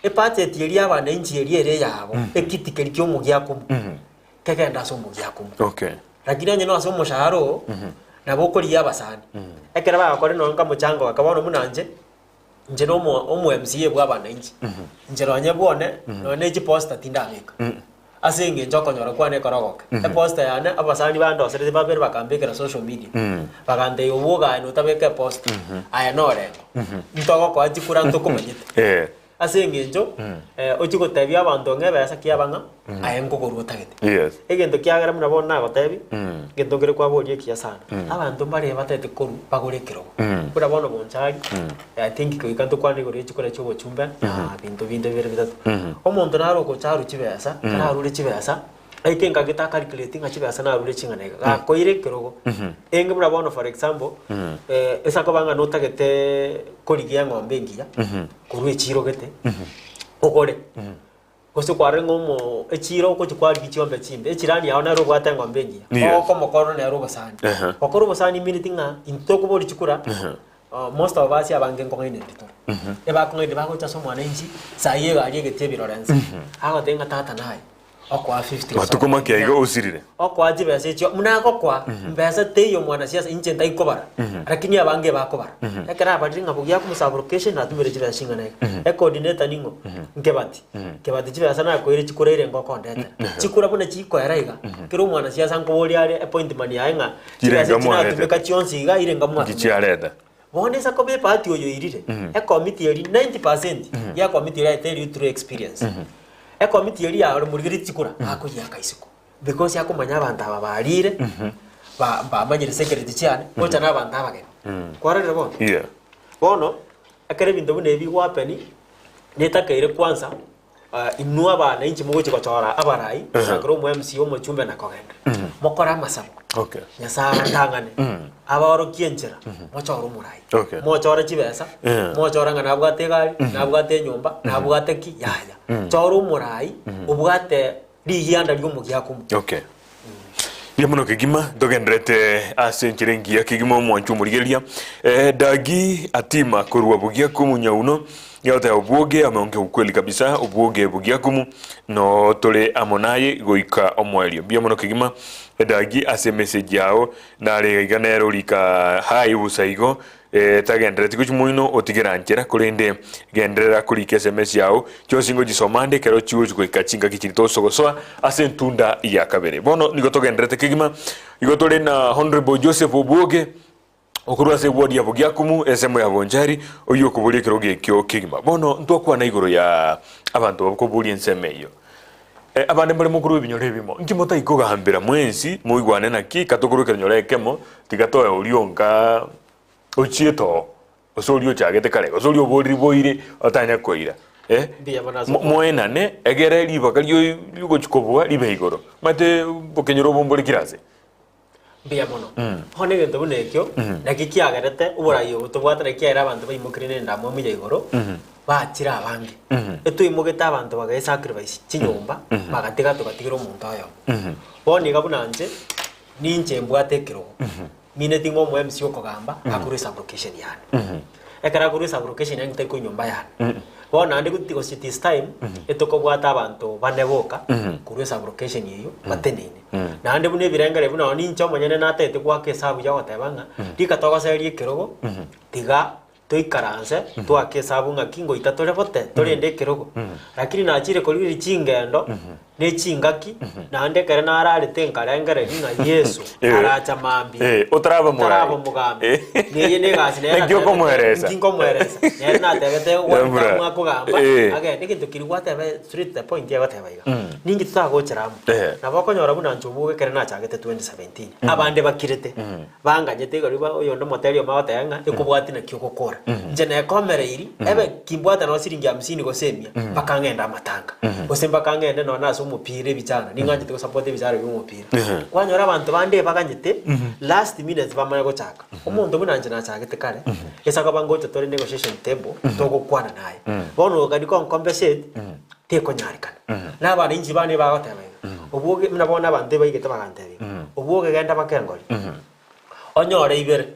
Ebudget eria ya abananchi eria ere eyabo, ekiti keria kia omogia akomo, kegende ase omogia akomo. Okay. Lakini onye nase omoshahara oo, nabo okorigia abasani, ekero bagakore nonye nka mochango gaka bono buna inche, Inche na omo omo MCA bwa abananchi, inche nonye bwone, nonye ne chiposta tindabeka. Ase eng'encho okonyora kwane ekero ogoke. Eposta yane abasani bandoserete babere bakambekera social media, bagantebia obwoga aye notabeka eposta, aye norengo, ntogokoa chikura ntokomanyete. Eh. Ase eng'encho ochie gotebia abanto ng'a ebesa kiaba ng'a aye nkogorwa otagete. Yes. Egento kiagera buna bono nagotebi, egento nkere kwaboria ekiya sana, abanto mbare batagete korwa bagore ekerogo. Buna bono Bonchari, I think goika ntokwane igoro ye chikura chia obochumbe na binto binde bibere bitato. Omonto nare ogocha arwe chibesa, ekero arure chibesa, aike ngaki ta calculate ng'a chibesa narure ching'ana iga, gakoira ekerogo, enge buna bono for example, ase akoba ng'a notagete korigia eng'ombe engiya, korwa echiro gete, ogore, gose kwarora ng'a omo echiro ogochia kwarigia chiombe chimbe, echirani yao nere obwate eng'ombe engiya, Yes. ogokomokora nere obosani. Ehe. Gokora obosani meaning ng'a intwe tokoboria chikura, most of us abange nkong'aineti tore. Ebakong'aini bagocha ase omwananchi, saii egari egetie ebirore nse, agotebia ng'a tata naye. Okoa 50 gose Matuko make aiga osirire. Okoa chibesa echio buna agokoa mbesa teiyo mwanasiasa inche ntaikobara lakini abange bakobara. Ekero abarire ng'a bogiya komosaborwa kesho natumire chibesa ching'ana iga. Ecoordinator ning'o? Nkebati. Kebati chibesa nakoire chikuraire ingo okondetera. Chikura buna chikoera iga, kera omwanasiasa nkoboria are appointment yaye ng'a chibesa Irenga echi mwarete. natumeka chionsi iga irenga mwatumeka. Nchichiareta. Bono ase koba ebahati oyo oirire, ekomiti eria 90% ya ekomiti eria I tell you through experience. Ekomiti eria yaore morigeretie chikura, akoyiaka isiko. Because akomanya abanto aba barire, ba- bamanyire secret chiane, gocha na abanto abageni. Kwarorire bono? Yeah. Bono, ekero ebinto buna ebi bigohappen, netakeire kwanza inwe abana inche mogochia gochora abarai, gochakera omo MC, omochumbe na kogenda. Mokore amasabo. Okay. Nyasae abatang'ane, abaorokie enchera, mochore omorai. Okay. Mochore chibesa, mochore ng'a nabwate egari, nabwate enyomba, nabwate ki, yaya. Chora omorai obwate rigianda ri'omogiakomo. Okay. Mbuya mono kegima ntogenderete ase enchera engiya kegima omwancho omorigereria eh, Dagi Atima korwa Bogiakumu Nyauno nigo obwoge ameonge ukweli kabisa obwoge Bogiakumu no tore amo naye goika omoerio mbuya mono kegima Dagi ase message yao nare iga nere orika hi bosa igo Tagenderereti gochia moino otigera nchera, korende genderera korika SMS yao, chionsi ngochisoma ande ekero chigochia goika chingaki chiria togosoa ase entunda ya kabere. Bono nigo togendererete kegima, igo tore na Honourable Joseph Obwoge okorwa ase eward ya Bogiakumu, ensemo ya Bonchari, oyio okoboria ekerogo ekio kegima. Bono ntwakwana igoro ya abanto bakoboria ensemo eyio. Abande mbare mokorwa ebinyoro ebimo, inki motaikogambera mwensi moigwane naki katokorwa ekenyoro ekemo, tiga toe oria onka ochiete oo, gose oria ochagete kare, gose oria oboriri boire otanya koira eh, Mbuya mono ase mo- moenane egere ribaga rio riogochia kobua ribe igoro. Omanyete bokenyoro obo mbore kera ase. Mbuya mono. Bono egento buna ekio, naki kiagerete oborai obo tobwate naki kiagera abanto baimokire na endamwamu ya igoro, bachire abange. Etwaimogete abanto bagae sacrifice chinyomba, bagatiga togatigera omonto oyomo. Bono iga buna inche, ninche mbwate ekerogo, Mineti ng'a omo MC okogamba akorwa esublocation yane. Ekero akorwa esublocation yane tari korwa nyomba yane. Bono naende goti gose it is time etokobwata abanto bane boka korwa esublocation eywo bateneine. Naende buna ebirengererio buna nonye ninche omonyene natagete goaka esabu ya goteba ng'a rika togoseria ekerogo tiga Toikaranse, toake esabu ng'aki ngoita tore bote, torende ekerogo. Lakini nachire korigereria chingendo ne chingaki, naende ekero nararete nkarengereria ng'a Yeso Eh. aracha mambia, Eh, otaraba morai. otaraba omogambi. Eh. Neye negasi nere Naki natebete, okomoeresa? nki nkomoeresa. Nere natebete Yambura. one time akogamba, Eh. agende egento keria gwateba straight to the point egoteba iga. Ninki totagochera amo? Eh. Nabo okonyora buna inche obwoge ekero nachagete 2017, abande bakirete. Banganyete igoro riba oyonde omotebia omo agoteba ng'a ekobwati naki ogokora. Inche nekomereiri, ebe kimbwate nonya siringi hamsini gose emia, mpaka ng'ende amatanga. Gose mpaka ng'ende nonya ase omopira ebichana, ning'anchete gosupport ebichana bia omopira. Kwanyora abanto bande ebaganyete, last minute bamanye gochaka. Omonto buna inche nachagete kare, gesa koba ngocha tore negotiation table, togokwana naye. Bono ogani koncompensate, tekonyarekana. Na abananchi bane bagoteba iga, obwoge buna bono abanto ebaigete bagantebia iga, obwoge genda bakengori, onyore ibere,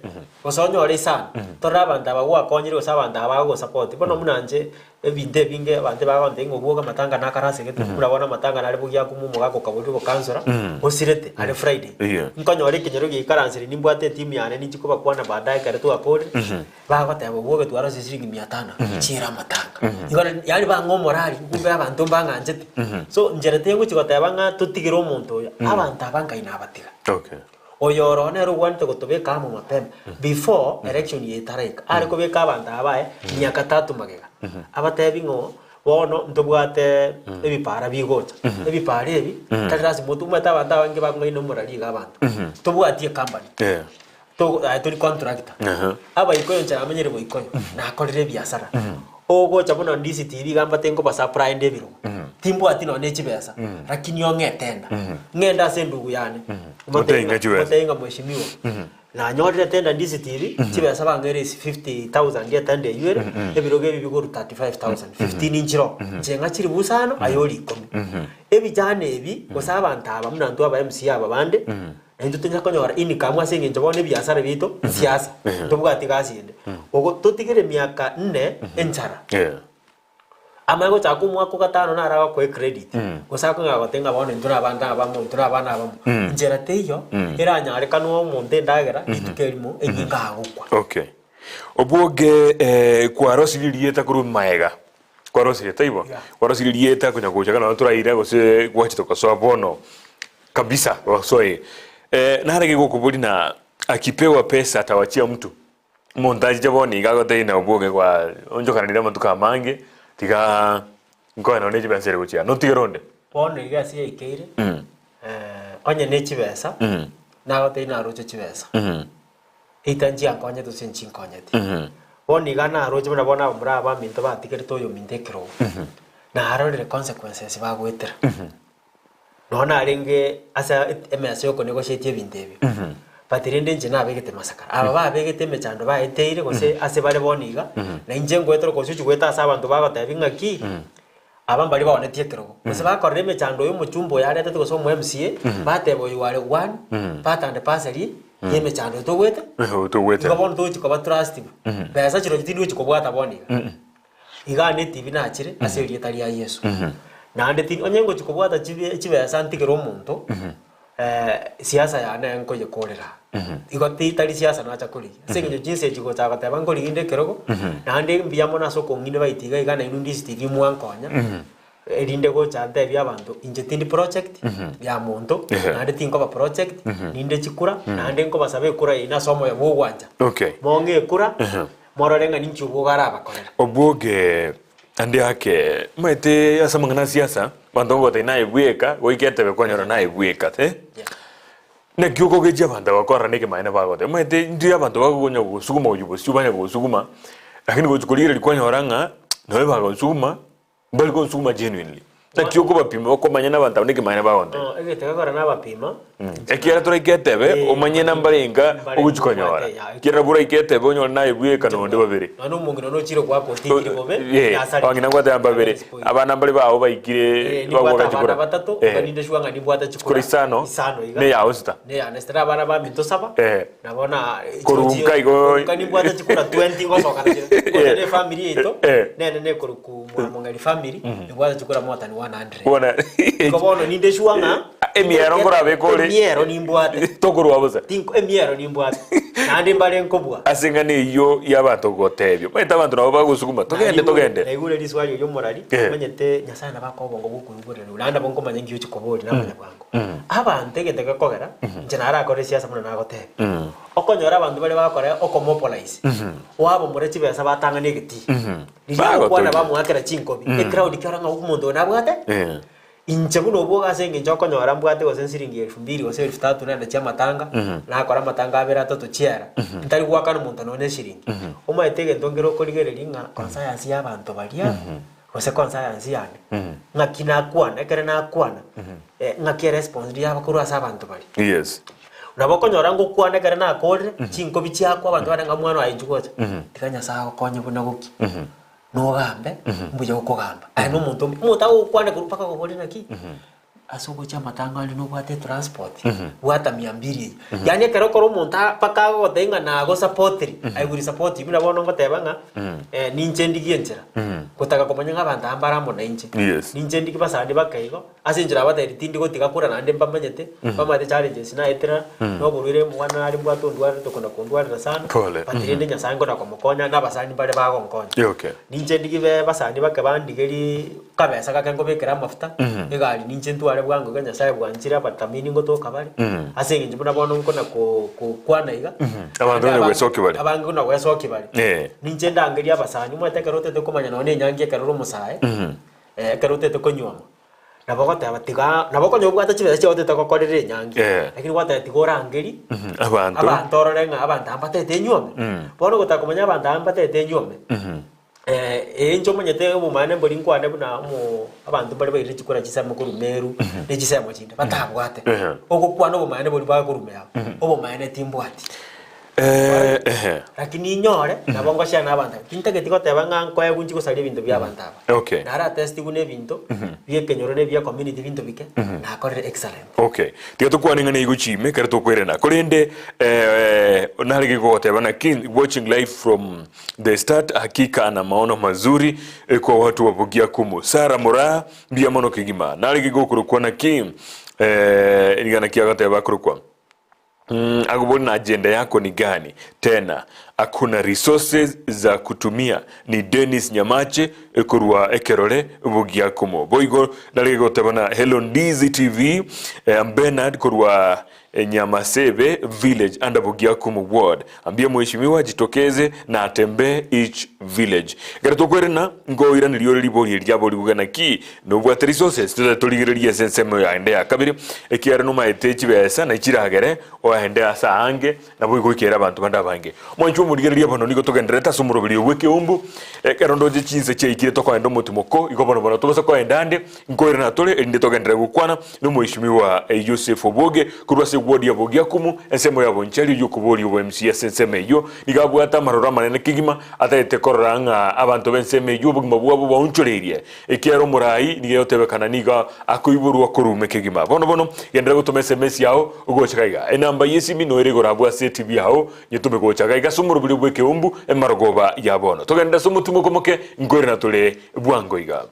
gose onyore isano, torore abanto aba gwakonyire gose abanto aba bagogosupport. Bono buna inche, ebinto ebinge abanto bagontebia ng'a obwoge amatanga nakarasegete, buna bono amatanga nare bogiakumwa omogaka okaboria ogokansora, osirete are Friday. Nkonyora ekenyoro giaikaransire nimbwate etimu yane ninchi kobakwana baadaye ekero twakorire. Bagoteba, Obwoge twarosirie chiringi mia tano, chiira amatanga. Igo yaani bang'a omorari, kumbe abanto mbang'anchete. So nchera tengochi goteba ng'a totigere omonto oyo, abanto aba nkai nabatiga. Okay. Oyo oro nere ogwanete gotobeka amo mapema before election eye etaraika, are kobeka abanto aba baye miaka tatu magega. Abatebi ng'o bono ntobwate ebipara bigocha, ebipara ebi tari lasima otumete abanto abange bakong'aina omorari iga abanto. Tobwati ecompany. Yeah. Togo aye tori contractor. Aha. Abaikoyo inche namenyire boikoyo, nakorire ebiasara. Ogocha buna ndisi TV iga mbate nkoba supply inde ebirogo. Timbwati nonya ne chibesa, lakini ong'e etenda. Ng'ende ase endugu yane. Otebie ng'a chibesa. Motebie ng'a mheshimiwa, nanyorire etenda ndisi TV, chibesa bang'eire isi 50,000 etenda eywo ere, ebirogo ebi bigorwa 35,000, 15 nchiroo. Inche ng'a chiribu isano, aye ore ikomi. Ebichana ebi, gose abanto aba buna intwe aba MCA aba bande, Na intwe tonya konyora income ase eng'encho bono ebiasara biaito siasa, tobwati gasi ende. Ogo totigere emiaka nne enchara. Yeah. Amanye gochaka omwaka o gatano naro agokoa ecredit, gose akong'ea goteba ng'a bono intwe na abanto abamo, intwe na abana abamo. Nchera teiyo, eranyarekane oe omonto endagera rituko erimo enyinga agokwa. Okay. Obwoge eh, kwarosirie rieta korwa maega. Kwarosirie taibo? Yeah. Kwarosirie rieta konya gocha nonye toraire gose gwachete gosoa bono. Kabisa gosoe eh, narenge gokobori na akipewa pesa atawachia mtu omonto achiche bono iga agotebia na obwoge gwa onchokananire amatuko amange tiga nkoe nonye chibesa ere gochia notigere onde. Bono iga ase yaikeire, onye ne chibesa, nagotebia naroche chibesa, eita nchiankonyete gose nchinkonyeti. Bono iga naroche buna bono abamura aba baminto batigerete oyominto ekerogo, narorire consequences bagoetera. Nonya narenge ase emesa yokonegotiate ebinto ebio, but rende inche nabegete masakara. Aba babegete emechando baeteire gose ase bare bono iga, na inche ngoetera gose ochia goeta ase abanto bagotebia ng'aki, aba mbaria baonetie ekerogo. Gose bakorora emechando ya omochumba oyo aretete gose omo MCA, bateba oyo are one part and parcel ya emechando togoeta, Togoeta. igo bono togochia koba trustable. Besa chirochio tindi gochia kobwata bono iga. Iga ande etibi nachire ase erieta ria Yeso. Naende ti onye ngochia kobwata chibe chibesa ntigere omonto, siasa yane nkoyekorera aa. Igo ti tari siasa nacha korigia. Ase eng'encho chinsa echi gocha goteba nkorigia inde ekerogo, naende mbuya mono ase okong'ina baito iga iga nainwe ndisi TV mwankonya, erinde gocha ntebie abanto inche tindi project ya monto, naende tinkoba project, ninde chikura, naende nkobasaba ekura yaino ase omoyo bwa ogwancha. Okay. Mong'e ekura, Morore ng'a ninki obwoge arabakorere. Obwoge ande ake maete ase amang'ana a siasa, abanto bagoteba naye bweka, goika etebe kwanyora naye bweka eh. Naki okogechia abanto abakorora na ekemanyererio bagoteba, omanyete intwe abanto bagokonya gosuguma gochia bosio banya gosuguma, lakini gochia korigereria kwanyora ng'a nonye bagosuguma. Mbari gonsuguma genuinely. Naki okobapima okomanya nabanto aba nekemanyererio bagontebia. Oh, egento gekogera nabapima. Ekiagera toraike etebe Eh, omanye namba renga mbare ogochi konyora. mbwate, ya, Ekiagera nabo oraike etebe onyore naye bweka nonde babere. Nonya omong'ina nochire goaka otigire bobe, Eh, yasarire. abang'ina ngwate babere, abana mbare bao baikire Eh, nimbwate bagoaka abana chikura. batato, Eh. iga ninde sure ng'a nimbwate chikura Chikura isano, isano iga. neyao sita. Neyane sita, na abana baminto saba, Eh. nabo na Korunka igo- korunka nimbwate chikura 20 ngosoka nachio. Eh. Ne efamiri yaito, Eh. nene nekorokwa Mwamong'eri family, nimbwate chikura more than 100. Bono Igo bono ninde sure ng'a Emiero nkorabe kore. Emiero nimbwate. Tokorwa bosa. Tinko emiero nimbwate. Naende mbare nkobua. Ase eng'ana eyio y'abanto gotebia. Omanyete abanto nabo bagosuguma, togende togende. Naigure riswali erio omorari, Eh. omanyete Nyasaye nabo akoa obongo bwa okoigwerera naende nabo nkomanya nki ochi koboria namanya bwango. Abanto egento gekogera, inche narakore siasa buna nagotebia. Okonyora abanto baria bagokora okomopolize, oabomore chibesa batang'ane egetii. Riria agokwana Bagotogia. bamoakera chinkobi, ecrowd kiora ng'a omonto oyo nabwate Eh. Inche buna obwoge ase engencho okonyora mbwate gose nsiringi elfu mbili gose elfu tatu naende chi'amatanga, nakora amatanga abere atato chiera, ntari goakana omonto nonya eshiringi. Omanyete egento nkere okorigereria ng'a conscience ya abanto baria, gose conscience yane, ng'aki nakwana, ekere nakwana, ng'aki eresponse yaba korwa ase abanto baria. Yes. Nabo okonyora ngokwana ekere nakorire, chinkobi chiakwa abanto bare ng'a omwana oye inchuo gocha, tiga Nyasaye agokonye buna goki. Nogambe, mbuya okogamba. Aye nomonto omuya, omonto agokwana korwa mpaka akoborie naki, ase ogochia amatanga aria nobwate etransport, bwata mia mbili eye. Yaani ekero okora omonto a mpaka agogotebia ng'a nagosapotiri, I will support you, buna bono ngoteba ng'a ninche ndigie enchera, gotaka komanya ng'a abanto aba mbare amo nainche. Yes. Ninche ndigie basani bake igo, Ase enchera abatebi, Tindi gotiga kura naende mbamanyete, mbamanyete challenges naetera, na oborwaire omwana nare mbwate ondwarete okona kondwarera sana, Pole. but rende Nyasaye nkona komokonya na abasani mbare bagonkonya. Yeah, okay. Ninche ndigibe basani bake bandigerie kabesa gake nkobekera amafuta, egari ninche ntware bwango iga Nyasaye bwanchire abatamini ngotoka bare, ase eng'encho buna bono nkona ko- kokwana iga, Abanto naende buna abange gwesokia bare. abange buna gwesokia bare. Eh. Ninche ndangerie abasani, omanyete ekero otete komanya nonye na enyangi ekero ore omosae, Ekero otete konyuoma, nabo ogoteba tiga, nabo okonyora obwate chibesa chiao otete gokorera enyangi, Eh. lakini gwateba tiga orangerie Abanto. abanto orore ng'a abanto aba mbatete enyuome. Bono ogotaka komanya abanto aba mbatete enyuome, eh inche omanyete obomaene mbori nkwane buna omo abanto mbare bairire chikura chisemo korwa Meru, na chisemo chinde, batabwate. Ehe. Ogokwana obomaene boria bakorwa ime abo, obomaene timbwati. Eh, ehe. Lakini inyore, nabo ngoshare na abanto aba. Tintageti goteba ng'a nkoegwa inche gosaria ebinto bia abanto aba. Okay. Naratestigwe na ebinto bia ekenyoro na ebia community ebinto bike, nakorire excellent. Okay. Tiga tokwane ng'a nigo chiime ekero tokoirana. Korende eh, narenge gogoteba naki watching live from the start hakika ana maono mazuri eh, kwa watu wa Bogiakumu. Sarah Moraa mbuya mono kegima. Narenge gokorokwa naki eh, niga naki agoteba akorokwa. Agobori na agenda yako ni gani tena akuna resources za kutumia ni Dennis Nyamache korwa ekerore Bogiakomo boigo nare gotebana hello Ndizi TV I'm Bernard korwa Nyamasebe village under Bogiakomo ward ambia mheshimiwa ajitokeze na atembee each village ekero tokwerena nkoiraneria ore ribori eri riaborigwe naki Nobwate resources totari torigererie ase ensemo yaende ya kabere, ekiagera nomaete chibesa na chiragere oende ase aange, naboigo oikere abanto bande abange. Mwanchwa. omorigereria bono nigo togendererete ase omoroberio bw'ekeumbu, ekero ndoche chinse chiaikire tokoenda omotimoko, igo bono bono tobasa koenda ande, nkoirana tore erinde togenderere gokwana nomoisimigwa Yosefu Oboge korwa ase ewodi ya Bogiakumu, ensemo ya Bonchari oyio okoboria obo MC ase ensemo eyio nigo abwate amaroro amanene kegima atagete korora ng'a abanto b'ensemo eyio obogima bwabo bwaonchoreirie ekiagera omorai nigo egotebekana nigo akoiborwa korume kegima. Bono bono genderera gotoma SMS yao gocha gaiga. Enamba y'esimi noere igoro abwo ase etibi yao nyetome gocha gaiga ase omoroberio bw'ekeumbu emarogoba ya bono. Togende ase omotimoko moke nkoirana tore bwango iga.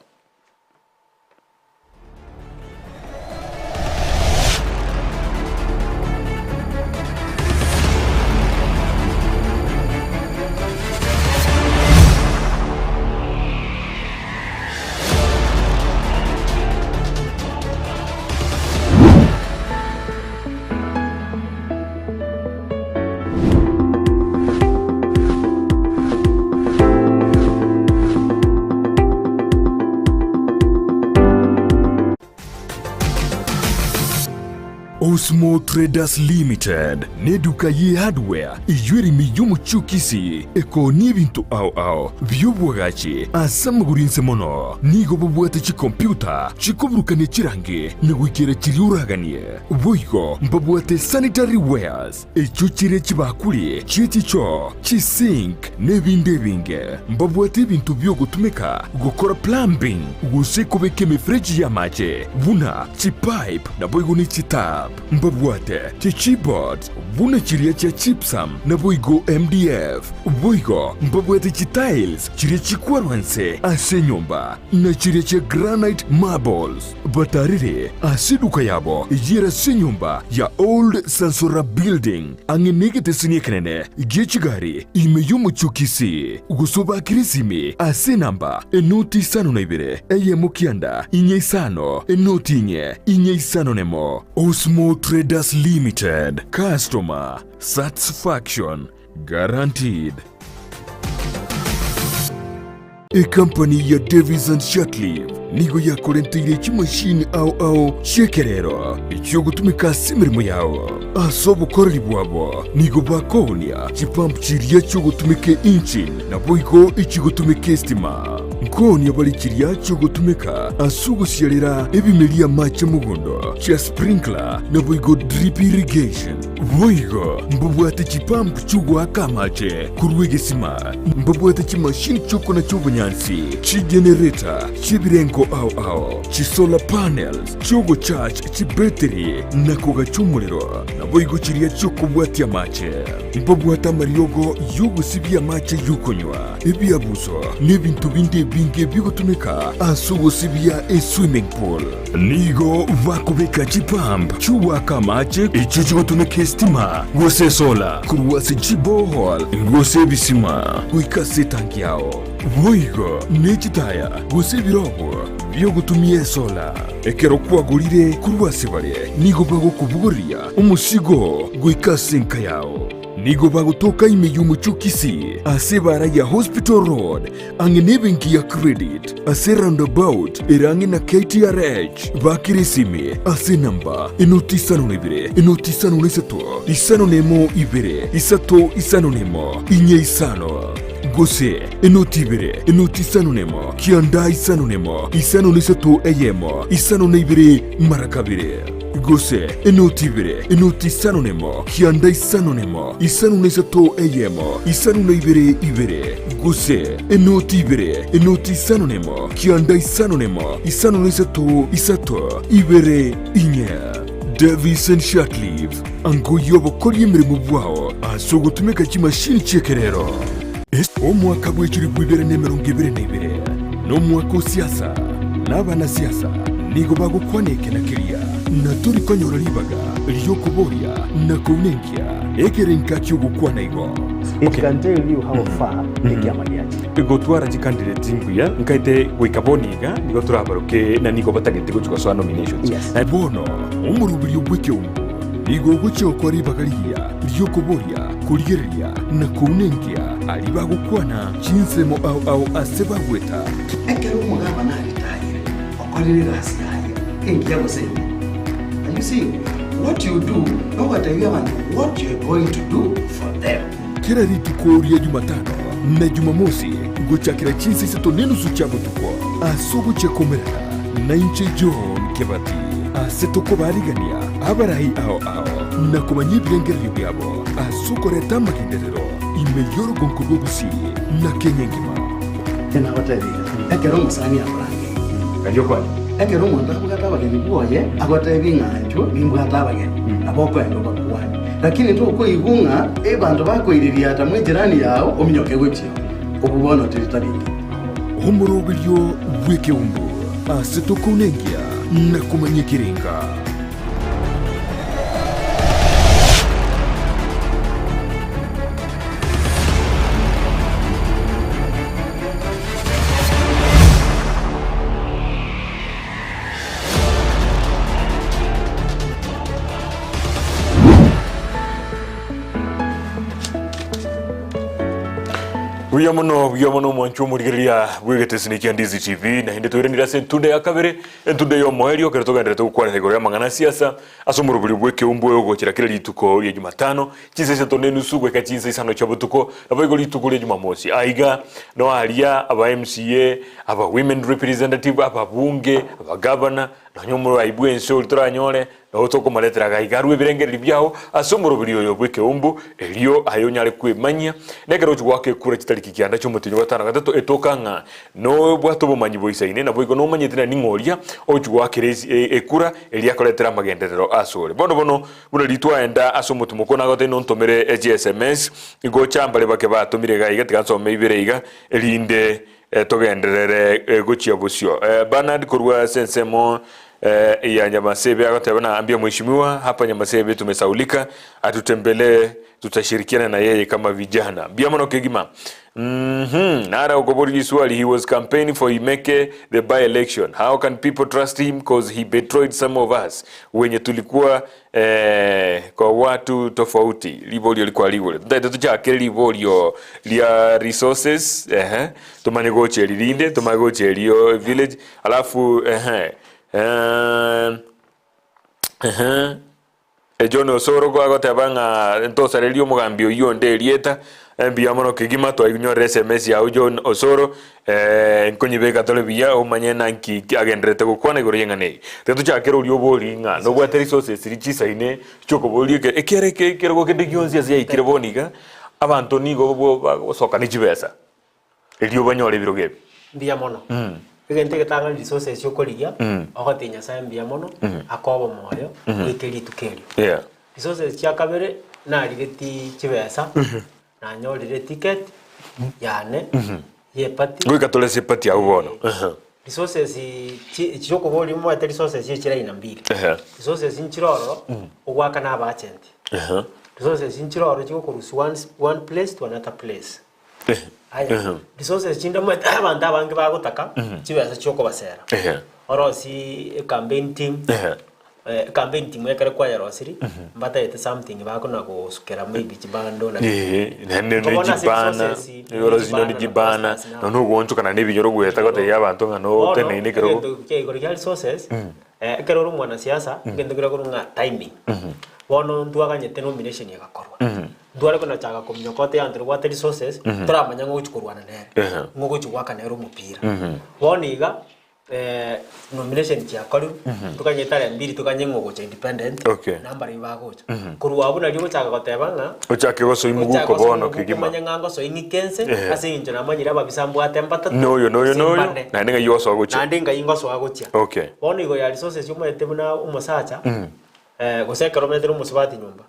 Osmo Traders Limited neduka ye hardware eyio ere ime y'omochie o Kisii ekoonia ebinto ao ao bi'obwagachi ase amagoro inse mono. Nigo babwate chikompyuta chikoburukania chirangi na goikera chiria oraganie. Boigo mbabwate sanitary wares, echio chire chibakuri chie chichoo, chisink, na ebinde ebinge. Mbabwate ebinto bi'ogotumeka gokora plumbing gose kobeka emefereji y'amache buna chipipe naboigo ne chitap. Mbabwate chichipboards buna chiria chia gypsum naboigo MDF. Boigo mbabwate chitiles chiria chikwarwa nse ase enyomba na chiria chia granite marbles. Batarire ase eduka yabo eyere ase enyomba ya Old Sansora Building, ang'e negeteseni ekenene gie chigari ime y'omochie o Kisii, gose obakire esimi ase enamba enoti isano na ibere, eyemo kianda, inye isano, enoti inye, inye isano nemo. Osmo Traders Limited, Customer Satisfaction Guaranteed. Ekampani ya Davis and Shirtliff nigo yakorenteire chimashini ao ao chi'ekerero echiogotumeka ase emeremo yao. Ase obokoreri bwabo nigo bakoonia chipump chiria chiogotumeka engine naboigo echigotumeka estima. Nkoonia bare chiria chiogotumeka ase ogosiarera ebimeri amache mogondo chia sprinkler naboigo drip irrigation. Boigo mbabwate chipump chi'ogoaka amache korwa egesima, mbabwate chimashini chi'okonacha obonyansi, chigenereta chi'ebirengo ao ao, chisolar panels chi'ogocharge chibetiri na kogacha omorero, naboigo chiria chi'okobwatia amache. Mbabwate amariogo y'ogosibia amache y'okonywa, ebiabuso, na ebinto binde ebinge bigotumeka ase ogosibia eswimming pool. Nigo bakobeka chipump chi'ogoaka amache echio chigotumeka esitima gose esola korwa ase chiborehole gose ebisima goika ase etanki yao. Boigo ne chitaya gose ebirogo bi'ogotumia esola. Ekero kwagorire korwa ase bare, nigo bagokobogoreria omosigo goika ase enka yao. Nigo bagotoka ime y'omochie o Kisii ase ebaara ya Hospital Road ang'e nebenki ya Credit ase roundabout ere ang'e na KTRH. Bakera esimi ase enamba enoti isano na ibere enoti isano na isato isano na emo ibere isato isano na emo inye isano gose enoti ibere enoti isano na emo kianda isano na emo isano na isato eyemo isano na ibere mara kabere gose enoti ibere enoti isano na emo kianda isano na emo isano na isato eyemo isano na ibere ibere Gose enoti ibere, enoti isano nemo, kianda isano nemo, isano na isato, isato, ibere, inye. Davis and Shirtliff, ango y'obokoria emeremo bwao ase ogotumeka chimashini chi'ekerero. Omwaka bw'echilifu ibere na emerongo ebere na ibere nomwaka o siasa, na abanasiasa nigo bagokwana eke na keria, na tori konyora ribaga ri'okoboria na kounenkia ekerenka ki'ogokwana igo. It can tell you how far ekiama giachire. Gotwara chicandidate mbuya nkaete goika bono iga nigo torabaroke na nigo batagete gochia gosoa nominations. Yes. Na bono omoroberio bw'ekeungo nigo ogochia gokora ribaga rigiya ri'okoboria, korigereria, na kounenkia aria bagokwana chinsemo ao ao ase bagweta. Ekero omogabana aritayire, okorire egasi yaye, engiya gose embe. And you see, what you do, nogotebia abanto what you are going to do for them. Kera rituko ria Jumatano na Jumamosi gochakera chinsa isato nenusu chia botuko ase ogochia komerana nainche John Kebati ase tokobarigania abarai ao ao na komanya ebirengererio biabo ase okoreta amagenderero ime y'orogonko rwa Gusii na Kenya engima. Nagotebirie, ekero omosani akorangeirie, Ekero omonto abwate abageni bwoye, agoteebie ng'a inchuo nimbwate abageni, nabo okoenda obakwanie. Lakini tokoigwa ng'a abanto bakoiririata mw'ejirani yao ominyoke gochia oo, obwo bono teri tari engiya. Omoroberio bw'ekeumbu ase tokounenkia na komanya ekerenga. Buya mono buya mono omwancho omorigereria bw'egetesini kia Ndizi TV naende toiranire ase entunde ya kabere entunde y'omoerio ekero togenderete gokwanera igoro y'amang'ana a siasa ase omorobori bw'ekeumbu oyo ogochera kera rituko ria Jumatano Chinsa isato na enusu goika chinsa isano chia botuko, naboigo rituko ria Jumamosi. Aiga nao aria aba MCA, aba women representative, ababunge, abagavana, nonya omorai bw'ense oria toranyore, nabo tokomoretera iga iga arue ebirengererio biao ase omoroberi oyo bw'ekeumbu, erio aye onyare kwemanyia. Na ekero ochia goaka ekura chitariki kianda chi'omotienyi o gatano na gatato, etoka ng'a nobwate obomanyi boisaine, naboigo nomanyete ng'a ning'o oria ochia goakera ekura eria akoretera amagenderero asore. Bono bono Buna ritwaenda ase omotimoko nagotebi nontomere echi sms gocha mbare bake batomire iga iga tiga nsome ibere iga erinde togenderere gochia bosio. Bernard korwa ase ensemo ya Nyamasebe agoteba na ambia mheshimiwa hapa Nyamasebe tumesaulika atutembelee tutashirikiana na yeye kama vijana. Mbuya mono kegima. Uhmm nare okoboria riswali he was campaigning for Imeke the by election how can people trust him coz he betroyed some of us wenye tulikuwa eh, kwa watu tofauti riborio rikwarigure ntaete tochakere riborio ria resources ehe tomanye gocha eri rinde tomanye gocha erio village alafu ehe eh, ehe John Osoro agoteba ng'a ntosarerie omogambi oyio onde erieta, mbuya mono kegima twainyorire sms yao John Osoro, nkonyebeka tore buya omanye nanki agendererete gokwana igoro y'eng'ana eye. Tiga tochakere oria obori ng'a nobwate resources riria chisaine chiokoboria eke ekiagera eke ekerogo kende gionsi ase yaikire bono iga, abanto nigo bagosoka ne chibesa. Erio banyore ebirogo ebi. Mbuya mono. Egento egetang'ani resources chiokorigia, ogotebi Nyasaye mbuya mono, akoe obomoyo, oike rituko erio. Resources chia kabere, narigetie chibesa, nanyorire eticket yane ya eparty. Goika tore ase eparty abwo bono. Resources chi chiokoboria omanyete resources chire aina mbili. Resources nchire ororo, ogoakana aba agent. Resources nchire ororo chigokorusia one one place to another place. Aya, resources chinde omanyete abanto abange bagotaka chibesa chiokobasera. Orosie ecampaign team, ecampaign team ekero kwayerosirie, mbatagete something bakona gosukera maybe chibando na Naende Igo ne bono ase chibana, resources, nigo orosie chibana nonye na chibana, posters na- nonya ogoonchokana na ebinyoro goeta gotebia abanto ng'a Bono, noteneine ekerogo. egento kia igoro kia resources, ekero ore omwanasiasa, egento keria korwa ng'a timing. Bono ntwaganyete nomination egakorwa. Ntware konachaka kominyoka ote abanto tobwate resources, toramanya ng'a ogochia korwana nere, ng'a ogochia goaka nere omopira. Bono iga, nomination chiakorirwe, tokanye tarehe mbiri tokanye ng'a ogocha independent, Okay. nambarabwo bagocha. Korwa abwo nario ogochaka goteba ng'a, Ochake gosoa ochake moguko gosoa bono moguko kegima. omanye ng'a ngosoa ing'ike ense, Ehe. ase eng'encho namanyire ababisa mbwate mbatato, Noyo noyo gose noyo, mbane. naende ng'ai osoa gochia. Naende ng'ai ngosoa gochia. Okay. Bono igo ya resources omanyete buna omosacha, gose ekero omanyete na omosubati nyomba,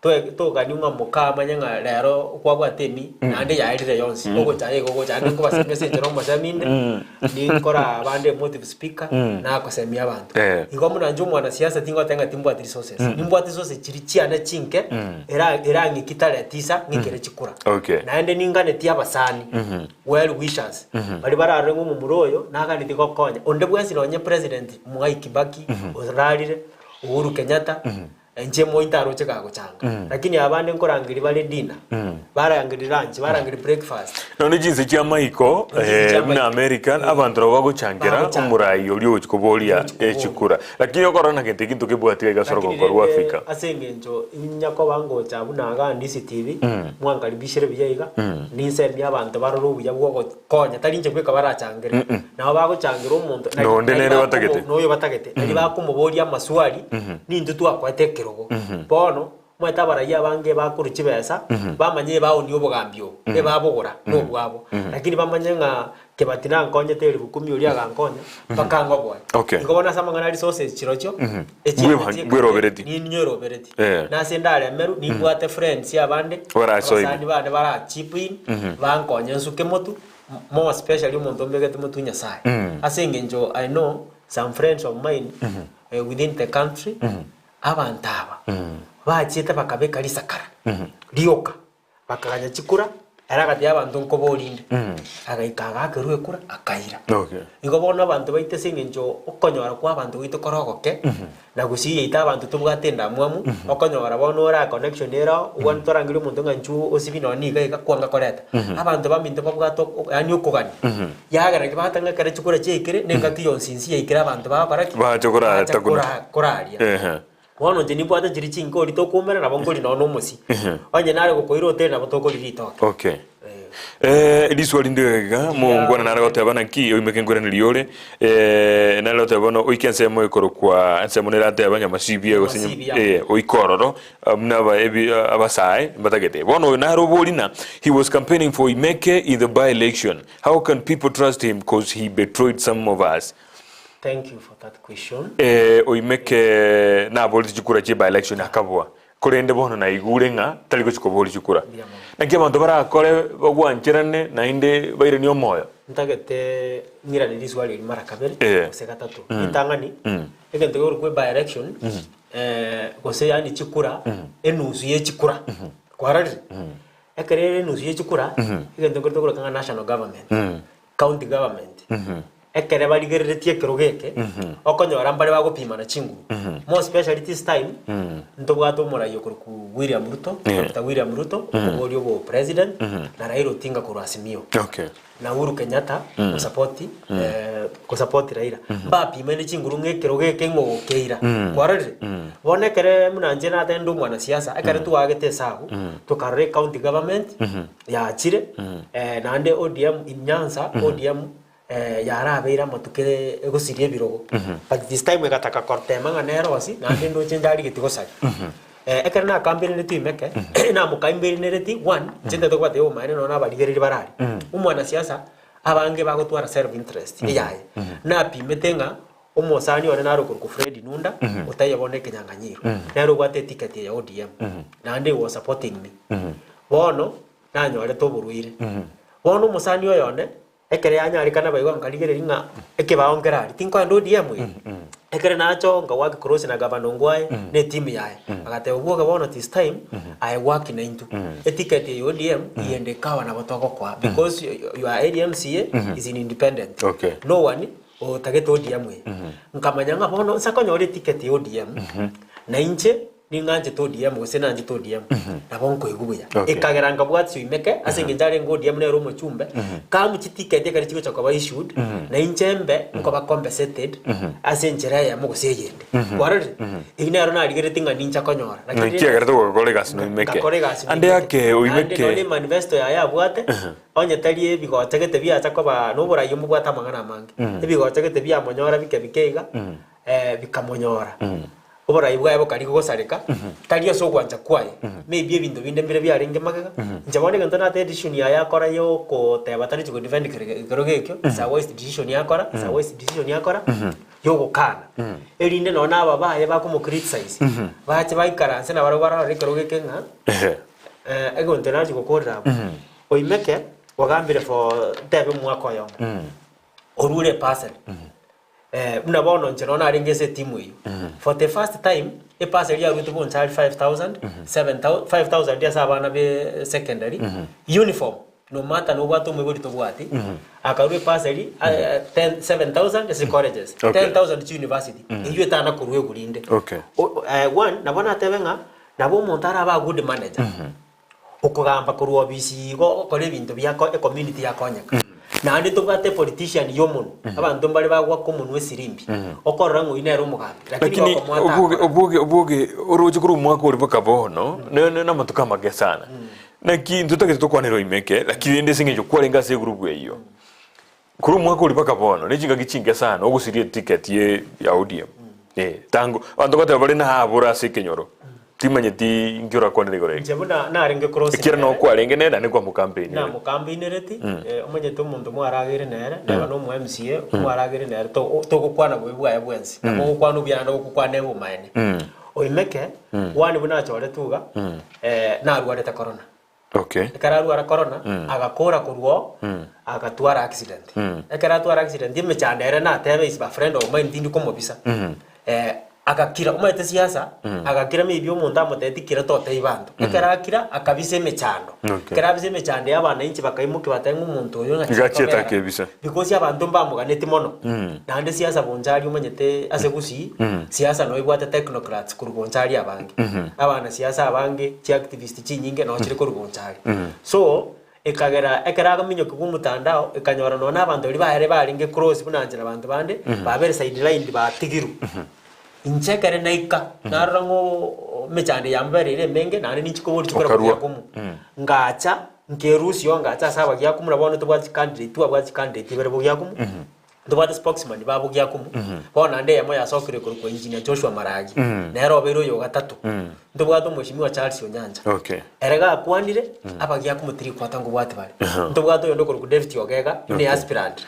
Toe togania ng'a moka amanye ng'a rero kwabwate emi, naende yaerire yonsi, ogocha iga ogocha naende nkobasemia ase enchera omosemi inde, ninkora abande emotive speaker, nagosemia abanto. Igo buna inche omwanasiasa tingoteba ng'a timbwati resources, nimbwate resources chiria chiane chinke, era erang'iki tarehe tisa ng'ikere chikura. Okay. Naende ninganetie abasani, well wishers, baria bararore ng'a omomura oyo, naganetie gokonya, onde bwensi nonye president Mwai Kibaki, orarire, Uhuru Kenyatta, Inche moi ntaroche gagochanga, lakini abande nkorangeria bare Dina. Barangeria lunch, barangeria breakfast. Nonya chinse chi'amaiko Chinse chi'amaiko. buna America, abanto nabo bagochangera Bagochangera. omorai oria ogochia koboria Ogochia koboria. echikura. Lakini okorora na gento ekinto kebwati iga ase Lakini orogongo rwa rende Africa. ase eng'encho inyakoba ngocha buna iga Ndisi TV, mwankaribishire buya iga, ninsemie abanto barore obuya bwa ogokonya, tari inche bweka barachangere, nabo bagochangera omonto nari- Nonde nari nere bakomo- batagete. noyo batagete, nari bakomoboria amaswali, nintwe twakoete ekerogo. Bono, Omanyete abarayia abange bakorwa chibesa, bamanye ebaonie obogambi obo, ebabogora nobwabo. Lakini bamanye ng'a Kebati nankonyete elifu kumi oria agankonya, mpaka ngoboe. Okay. Igo bono ase amang'ana a resources chirochio, Bwe- bwerobereti. ninyerobereti. Eh. Nase ndaremerwe, nimbwate friends abande, Barasoe. abasani bane bara chip in, bankonye nsuke motu, more especially omonto ombegete motu Nyasaye. Ase eng'encho I know some friends of mine within the country, Abanto aba bachiete bakabeka risakara rioka, bakaganya chikura, ere agatebia abanto nkoborinde. Agaika agaakerwa ekura, akaira. Okay. Igo bono abanto baito ase eng'encho okonyora kwa abanto gwaito kore ogoke, na gusii yaito abanto tobwate endamwamu, okonyora bono ore connection ere oo, obwenerete orangerie omonto ng'a inchuo osibi nonye niga iga kwanga koreta. Abanto baminto babwate oko yaani okogania, yagera ki bagoteba ng'a ekero chikura chiaikire, na engaki yonsi insi yaikire abanto bagokora ki? Bache korara Bacha takuna. kora koraria. Ehe. Bono inche nimbwate chiria chinkori tokoumera nabo nkori nonya na omosie. Onye nare gokoira hoteli nabo tokoria ritoke. Okay. Eh, riswali rinde iga mongwana nare goteba naki oimoke nkoiraneria ore eh, nare goteba bono oike ensemo ekorokwa ensemo nerateba nyamasibia gose nyam- Nyamasibia. eh, oike ororo ah, buna aba ebi abasae mbatagete bono oyo nare obori na he was campaigning for Oimeke in the by election how can people trust him cause he betrayed some of us Thank you for that question. Eh, Oimeke naboreti chikura chie by election akabua Korende bono naigure ng'a tari gochia koboria chikura. Naki abanto barakore bagwancherane naende bairanie omoyo? Ntagete ng'irane riswali eri mara kabere Eh. gose gatato. Ritang'ani, egento gekorokwa by-election, gose yaani chikura, enusu ye chikura, kwarorire? Ekero ere enusu ye chikura, egento nkere tokoroka ng'a national government, county government, ekere barigereretie ekerogo eke, okonyora mbare bagopimana chinguru. More especially this time, ntobwate omorai okorokwa William Ruto, Doctor William Ruto, okoboria obo president, na Raila Odinga korwa Azimio. Okay. Na Uhuru Kenyatta, gosupport, gosupport Raila. Mbapimaine chinguru ng'a ekerogo eke ng'o ogokeira. Kwarorire? Bono ekere buna inche natende nde omwanasiasa, ekere twagete esabu, tokarora ecounty government, yachire, naende ODM in Nyanza, ODM yarabeire amatuko egosiria ebirogo, but this time egataka kotema ng'a nere osi, naende ndoche ncharigetie gosaria. Ekero nakambereretie oimeke, namokambereretie one, inche ntagete kobatebia obomaene nonya na abarigereria bare aria, omwanasiasa, abange bagotwara self interest eyaye, napimete ng'a omosani one nare okorokwa Fred Nunda, otaiyo bono ekenyang'anyiro, nere obwate eticket eye ya ODM, naende he was supporting me. Bono, nanyorete oborwaire. Bono omosani oyo one, ekere yanyarekana baigo nkarigereria ng'a ekebao nkere aria, tinkoenda ODM eye. Ekere nacha oo nka work close na gavana Ongwae na etimu yaye, agateba bwoge bono this time, aye work naintwe. Eticket eye ya ODM, eyende ekawa nabo togokoa because your area MCA is in independent. Okay. No one otagete ODM eye. Nkamanya ng'a bono nsa konyora eticket ya ODM, na inche Ning'anchete ODM gose nanchete ODM, nabo nkoigwa buya. Okay. Ekagera nkabwatia oimeke, ase eng'encho arenge ODM nere omochumbe, come chiticket ekero chigocha koba issued, na inche mbe nkoba compensated ase enchera eyemo gose eyende. Kwarorire? Eyio nero narigeretie ng'a nincha konyora. Lakini Naki ekerete gokora egasi noimeke. Ngakora egasi Ande noimeke. ake Naende oimeke. nonye emanifesto yaye abwate, onye tari ebigocha gete biacha koba noborai omobwate amang'ana amange. Ebigocha gete biamonyora bike bike iga, bikamonyora. Oborai bwaye bokarigia gosareka, tari ase ogwancha kwaye, maybe ebinto binde mbire biarenge magega. Inche bono egento natebete decision yaye akora ya okoteba tarichi go defend kere ekerogo ekio, is a wise decision akora, is a wise decision akora, ya ogokana. Erinde nonye na aba baye bakomo criticize, bache baikaranse nabarabwo barore ekerogo eke ng'a, egento nachi gokorera abwo, oimeke, ogambire for ntebe omwaka oyomo, orure eparcel. Buna bono inche nonya narenge ase etimu eyio, for the first time, epasa eria yaruete bonchari 5000, 7000, 5000 ase abana be secondary, uniform, no matter nobwate omoibori tobwati, akarua epasa eria 10 7000 ase colleges, 10000 chi university, eyio etana korwa egurinde. Okay. One, nabo natebe ng'a, nabo omonto arabe a good manager. Okogamba korwa obisi igo ogokora ebinto bia ko ecommunity yakonyeka. Naende tobwate epolitician ya omonwe, abanto mbare bagoaka omonwe esirimbi, okorora ng'a oyio nere omogambi, lakini Lakini gokomoa oboge takora. oboge oboge oroche korwa omwaka oria mpaka bono, ne ne namatuko amake sana. Naki intwe totagete tokwanere oimeke, lakini rende ase eng'encho kwarenge ase egurupu eyio. Korwa omwaka oria mpaka bono, ne chingaki chinke sana ogosiria eticket ye ya ODM. Eh, tango abanto goteba bare nabore ase ekenyoro, timanyeti inki orakwanere igoro eke. Inche buna narenge cross Ekiagera nere, noo kwarenge nere naende kwamocampaignire. namocampainereti, omanyete omonto mwarageire nere, neba na omo MCA, mwarageire nere to- togokwana bobe bwaye bwensi, nabo ogokwana obuya naende ogokwana obomaene. Oimeke, one buna achoretwe iga, narwarete corona. Okay. Ekero arwara corona, agakora korwa oo, agatwara accident. Ekero atwara accident, emechando ere natebe is a friend of mine tindi komobisa. Agakira, omanyete siasa, agakira maybe omonto amotebetie kira totebia banto. Ekero akira, akabisa emechando. Okay. Ekero abisa emechando ya abananchi bakaimokia bateba ng'a omonto oyo ng'aki Iga achiete akobera. akebisa. Because abanto mbamoganeti mono. Naende siasa bonchari omanyete ase Gusii, siasa no ebwate technocrats korwa bonchari abange. Abanasiasa abange, chiactivist chinyinge noo chire korwa bonchari. So, ekagera ekero agaminyokia omotandao, ekanyora nonya na abanto baria baere barenge close buna inche na banto bande, babere sidelined batigirwe. Inche ekere naika, narora ng'a oo emechando yambereire emenge naende ninchi koboria chikura Okarua. koria komo. Ngacha, nkerusio ngacha ase abagiakumu na bono tobwate chicandidate twabwate chicandidate ibere bogiakumu, ntobwate spokesman ba bogiakumu, bono naende eyemo yasokire korokwa Engineer Joshua Maragi, nere obeire oyo ogatato. Ntobwate omweshimiwa Charles Onyancha, Okay. ere gakwanire, abagiakumu tirikwata nkobwati bare. Ntobwate oyonde okorokwa David Ogega, buna aspirant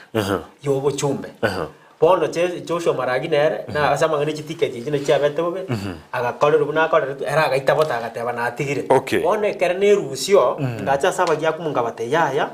ya obochumbe. Bono Je Joshua Maragi nere, na ase amang'ana e chiticket echi nachi chiabete bobe, agakorerwa buna akoreretwe, ere agaita bote agateba natigire. Okay. Bono ekero nerusio, ngacha ase abagiakumu nkabatebia yaya,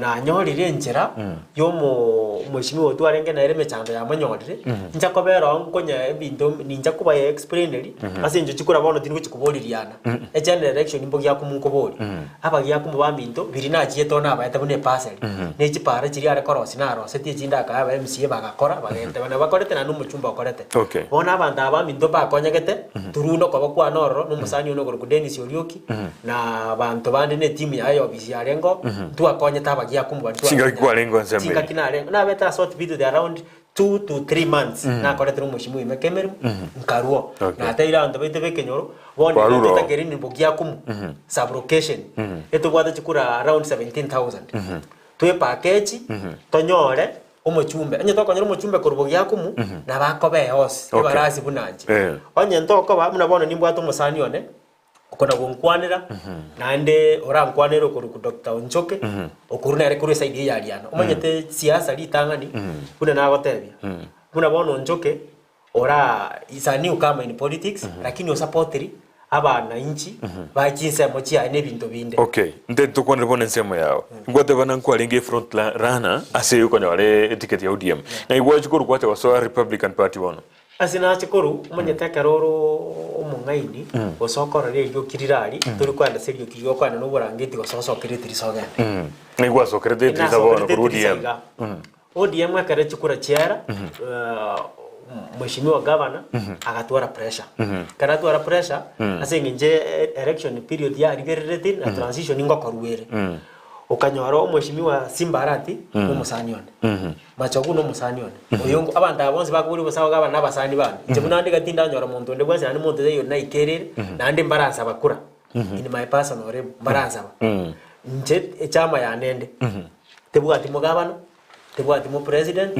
nanyorire enchera ya omo omweshimiwa oyio twarenge nere emechando yamonyorire, incha kobera oo nkonya ebinto nincha koba explaineri, ase eng'encho chikura bono tindi gochia koboririana, egeneral election mbogiakumu nkoboria. Abagiakumu baminto, biria nachiete oo nabaete buna epasari, ne chipara chiria are korosia narosetie echinde akae aba MCA bagakora, bageteba nabo bakorete naende omochumba okorete. Okay. Bono abanto aba baminto mbakonyegete, through nokoba kwane ororo, na omosani one okorokwa Dennis Orioki, na abanto bande na etimu yaye ya ofisi yarenge oo, ntwakonyete abagiakumu baria Chingaki twakonyete. kwarenge ensemo eye? Chingaki narenge, nabete ase otibitete around two to three months nakorete nomochie moime kemeremo nkarua Okay. nateire abanto baito b'ekenyoro bono Kwarure oo. totakeire nibo giakumu sublocation etobwate chikura around 17,000 twepakechi tonyore omochumbe onye tokonyora omochumbe korwa bogiakumu nabo akoba eosi Okay. ebarasi buna inche Eh. onye ntokoba buna bono nimbwate omosani one Okona gonkwanera, naende orankwanere okorokwa Doctor Onchoke, okorwa nere korwa eside eye ya Riana. Omanyete siasa ritang'ani, buna nagotebia, buna bono Onchoke, ora is a new comer in politics, lakini osapotiri abananchi ba chinsemo chiaye na ebinto binde. Okay, nte tokwanere bono ensemo yao. Ngwateba na nkwarenge efront runner ase okonyora eticket ya ODM. Na igwachi korwa gwacha gosoa Republican Party bono. Ase nache korwa, omanyete ekero ore omong'aini, gose okorora erioki rire aria, tori koenda ase erioki riria okoenda na oborangeti gose osokere etirisa ogende. Ng'ai gwasokerete etirisa bono Nasokerete korwa etirisa ODM? iga. ODM ekero chikura chiera, Mheshimiwa Governor agatwara pressure. Ekero atwara pressure, ase eng'encho election period yarigerereti na transition ngokorwa ere. Okanyora Omweshimiwa Simba Arati nomosani one. Machogu nomosani one. Oyo nko- abanto aba bonsi bakoboria bosa iga aba nabasani bane. Inche buna ande iga tindanyora monto onde bwensi naende monto taiyo naikerere, naende mbaransaba kura. In my personal level, mbaransaba. Inche echama yane ende, tebwati mogabana, tebwati mopresident,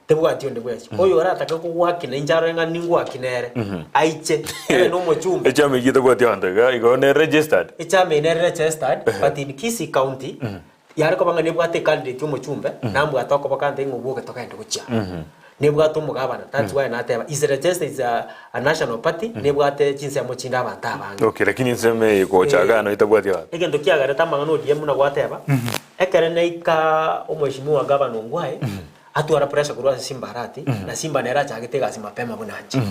Tebwati onde bwensi. Oyo oratake kogwakina inche arore ng'a ningwakina ere, aiche, ebe nomochumbe. Echama eyio tebwati abanto iga, igo ne registered. Echama eye nere registered, but in Kisii County, yare koba ng'a nebwate ecandidate omochumbe, nambwate okoboka ante ng'a obwoge togende gochia aa. Nebwate omogabana, that's why nateba is registered is a a national party, nebwate chinsemo chinde abanto abange. Okay, lakini ensemo eye gocha iga noyo etabwati abanto. Egento kiagerete amang'ana ODM buna gwateba, ekere naika omweshimiwa gavana Ongwae, Atwara pressure korwa ase Simba Arati, na Simba nere achagete egasi mapema buna inche.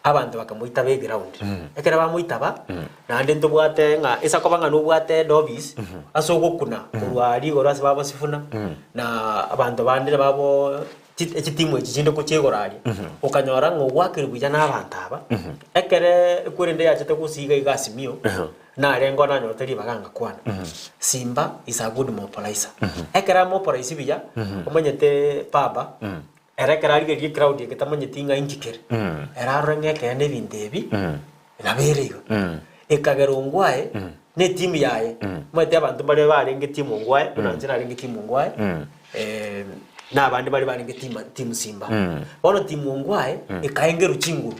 Abanto bakamoitaba eground. Ekero bamoitaba, naende ntobwate ng'a ase akoba ng'a nobwate head office, ase ogokuna korwa rigoro ase babosifuna, na abanto bande nababo chi chitimu echi chinde gochia igoro aria, okanyora ng'a ogwakire buya na abanto aba, ekere ekwerende yachete gose iga iga Azimio. Narenge nanyorete ribaga ngakwana. Simba is a good mopolizer. Ekero amopolise buya, omanyete baba, ere ekero arigereria ecrowd eke tamanyeti ng'a inki kere, ere arore ng'a ekeene ebinto ebi, nabo ere iga. Ekagera Ongwae na etimu yaye, omanyete abanto mbare barenge timu Ongwae, buna inche narenge timu Ongwae, na abande baria barenge tima timu Simba. Bono timu Ongwae, ekaengerwa chinguru.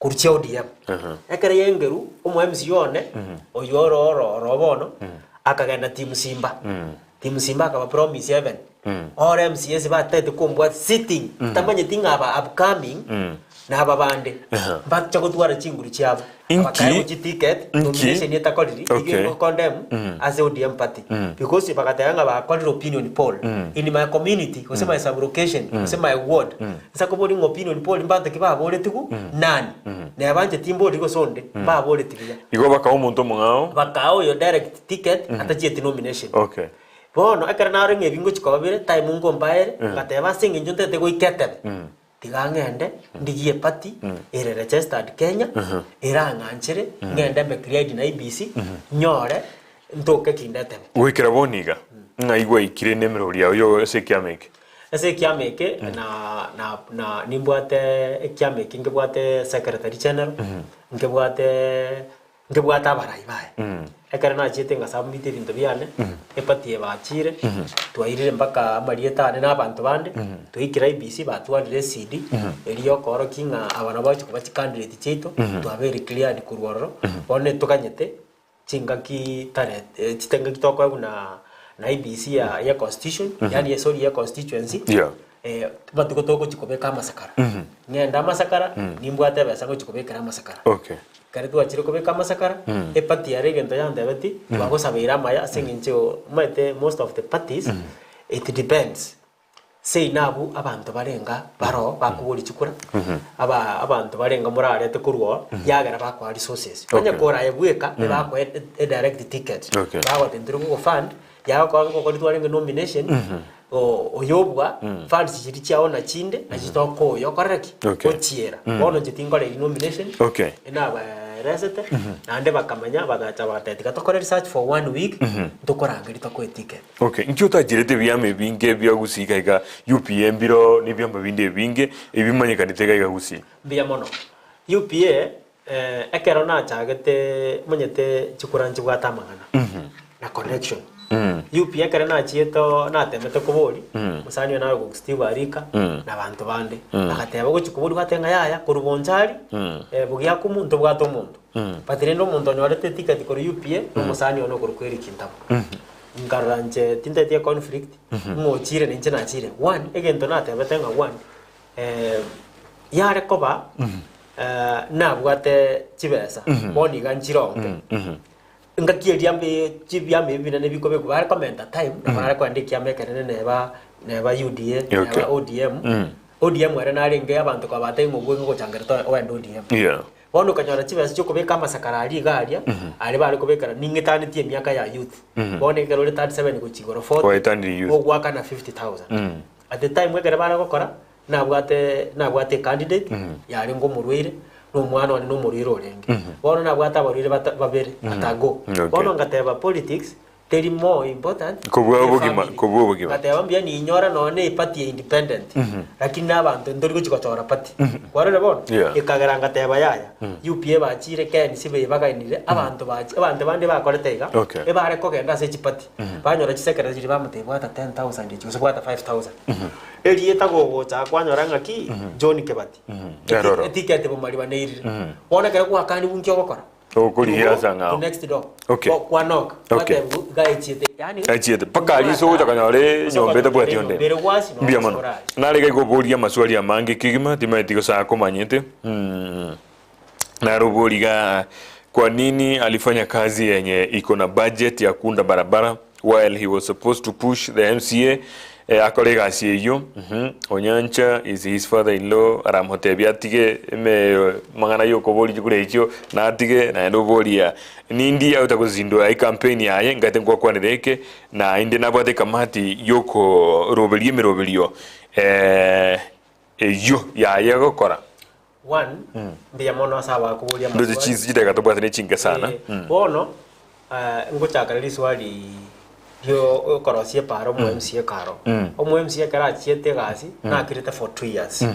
Korwa chia ODM. Ekero yaengerwa, omo MCA one, oyio oro oro oro bono, akagenda team Simba. Team Simba akaba promise heaven. Ore MCAs batagete kombwati sitting, tamanyeti ng'a aba upcoming, na aba bande, mbacha gotwara chinguru chiabo. Inki? Bakaegwa chiticket, Inki? nomination etakoriri, Okay. igo condemn ase ODM party. Because bagateba ng'a bakorire opinion poll. In my community, gose my sub location, gose my ward, Nsa koboria ng'a opinion poll mbanto ki baboretigwe, nani? Neba inche timboriri gose onde, mbaboreti buya. Igo bakaa omonto omong'ao. Bakaa oyo direct ticket atachieti nomination. Okay. Bono ekero narora ng'a ebi ngochia koba bire, time nkombaere, ngateba ase eng'encho ntagete goika etebe, tiga ng'ende ndigie eparty ere registered Kenya, erang'anchere, ng'ende mbe cleared na IEBC, nyore ntoke kinde etebe. Goikera bono iga, ng'ai gwaikire nemerori yao yo ase ekiama eke? Ase ekiama eke na na na nimbwate ekiama eke nkebwate secretary general, nkebwate nkebwate abarai baye. Ekero nachiete ngasubmit ebinto biane, eparty eye bachire, twairire mpaka amarieta ane na abanto bande, twaikire IEBC batwarire ecd, eria yokoorokia ng'a aba nabo bagochi koba chicandidate chiaito, twabeire cleared korwa ororo, bono etoganyete. Chingaki tare chitengaki tokoegwa na na IEBC ya ya constitution yaani sorry ya constituency Yeah. amatuko togochi kobeka amasakara. Ng'ende amasakara, nimbwate ebesa ngochi kobekera amasakara. Okay. Ekero twachire kobeka amasakara, eparty ere egento yantebeti, twagosabeire amaya ase eng'encho omanyete most of the parties, it depends. Sei nabwo abanto barenga baroo bakoboria chikura, aba abanto barenga morarete korwa oo, yagera bakoa resources. Onye Okay. koraye bweka, ebakoe e direct ticket. Okay. Bagoteba intwe togogofund, yagokoa ngokori twarenge nomination, o- oyobua, funds chiria chiao nachinde, nachi tokoa okorere ki? Okay. Ochiera. Bono inche tinkoreri nomination, Okay. nabaeresete, naende bakamanya, bagacha bagateba tiga tokore research for one week, ntokorangeria tokoe ticket. Okay, inki otachirete ebiama ebinge bia Gusii iga iga UPA mbiro na ebiama binde ebinge ebimanyekanete iga iga Gusii? Mbuya mono. UPA ekero nachagete manyete chikura nchibwate amang'ana na connection. UPA ekero nachiete oo natemete koboria, mosani one nare korwa Steve Arika na abanto bande, agateba ogochia koboria gwateba ng'a yaya korwa Bonchari Bogiakumu ntobwate omonto. But rende omonto onyorete eticket korwa UPA na omosani one okorokwa Eric Ntabo. Nkarora inche tintageti econflict, ng'a ochire na inche nachire. One, egento natebete ng'a one, yare koba nabwate chibesa, bono iga nchironge. Engaki eria mbe chibiama ebi binene bikobekwa bare komenta time, nabo nare kogenda ekiama ekenene neba neba UDA, neba Okay. ODM. ODM ere narenge abanto kobatebia ng'a obwo ngogochangerete oe oende ODM. Yeah. Bono okanyora chibesa chi'okobeka amasakara aria iga aria, aria bare kobekera ning'etanetie emiaka ya youth. Bono ekero ore 37 gochia igoro 40, Waetanirie youth. ogoakana 50,000. At the time ekero bare gokora, nabwate nabwate ecandidate yarenge omorwaire, na omwana one nomorwaire orenge. Bono nabwate abarwaire bata babere at a go. Okay. Bono ngateba politics, teri more important Kobua ne obogima, family. kobua obogima. Ngateba mbuya ninyora nonya ne eparty ya independent lakini na abanto ntori gochia gochora party. Kwarorire bono? Yeah. Ekagera ngateba yaya, UPA bachire KNC bebagainire, abanto bachi abanto bande bakorete iga, Okay. ebare kogenda ase chiparty, banyora chisekretary chiria bamotebia bwata 10,000 echi gose bwata 5,000. Erieta gogocha kwanyora ng'aki, John Kibati. Eroro. Eticket bomariba neirire. Bono ekero gwakanigwe nki ogokora? Okorigia ase ang'ao. To next door. Okay. Kwanoka. Okay. Gwateba iga echiete. Yani Echiete. Mpaka aria ase ogocha konyora enyomba etabwati onde. Enyomba ere gwasi no Mbuya mono. orari. Nare iga oboria amaswali amange kegima timaeti gose akomanyete. Mm. Nare oboria iga kwa nini alifanya kazi yenye iko na budget ya kuunda barabara while he was supposed to push the MCA eh, akore egasi eyio mhm Onyancha is his father in law aramotebia atige eme mang'ana yokoboria chikura echio natige naende oboria nindi agocha gozindua ecampaign yaye ngate ngwakwanera eke naende nabwate ekamati yokoroberia emeroberio eh, eyio yaye egokora. One, mbuya mono ase abakoboria Ndoche amaswali. chinsi chidakika tobwate ne chinke sana. Eh, bono. Ngochakera riswali rio okorosia epaara omo MCA karo. Omo MCA ekero achiete egasi nakirete for 2 years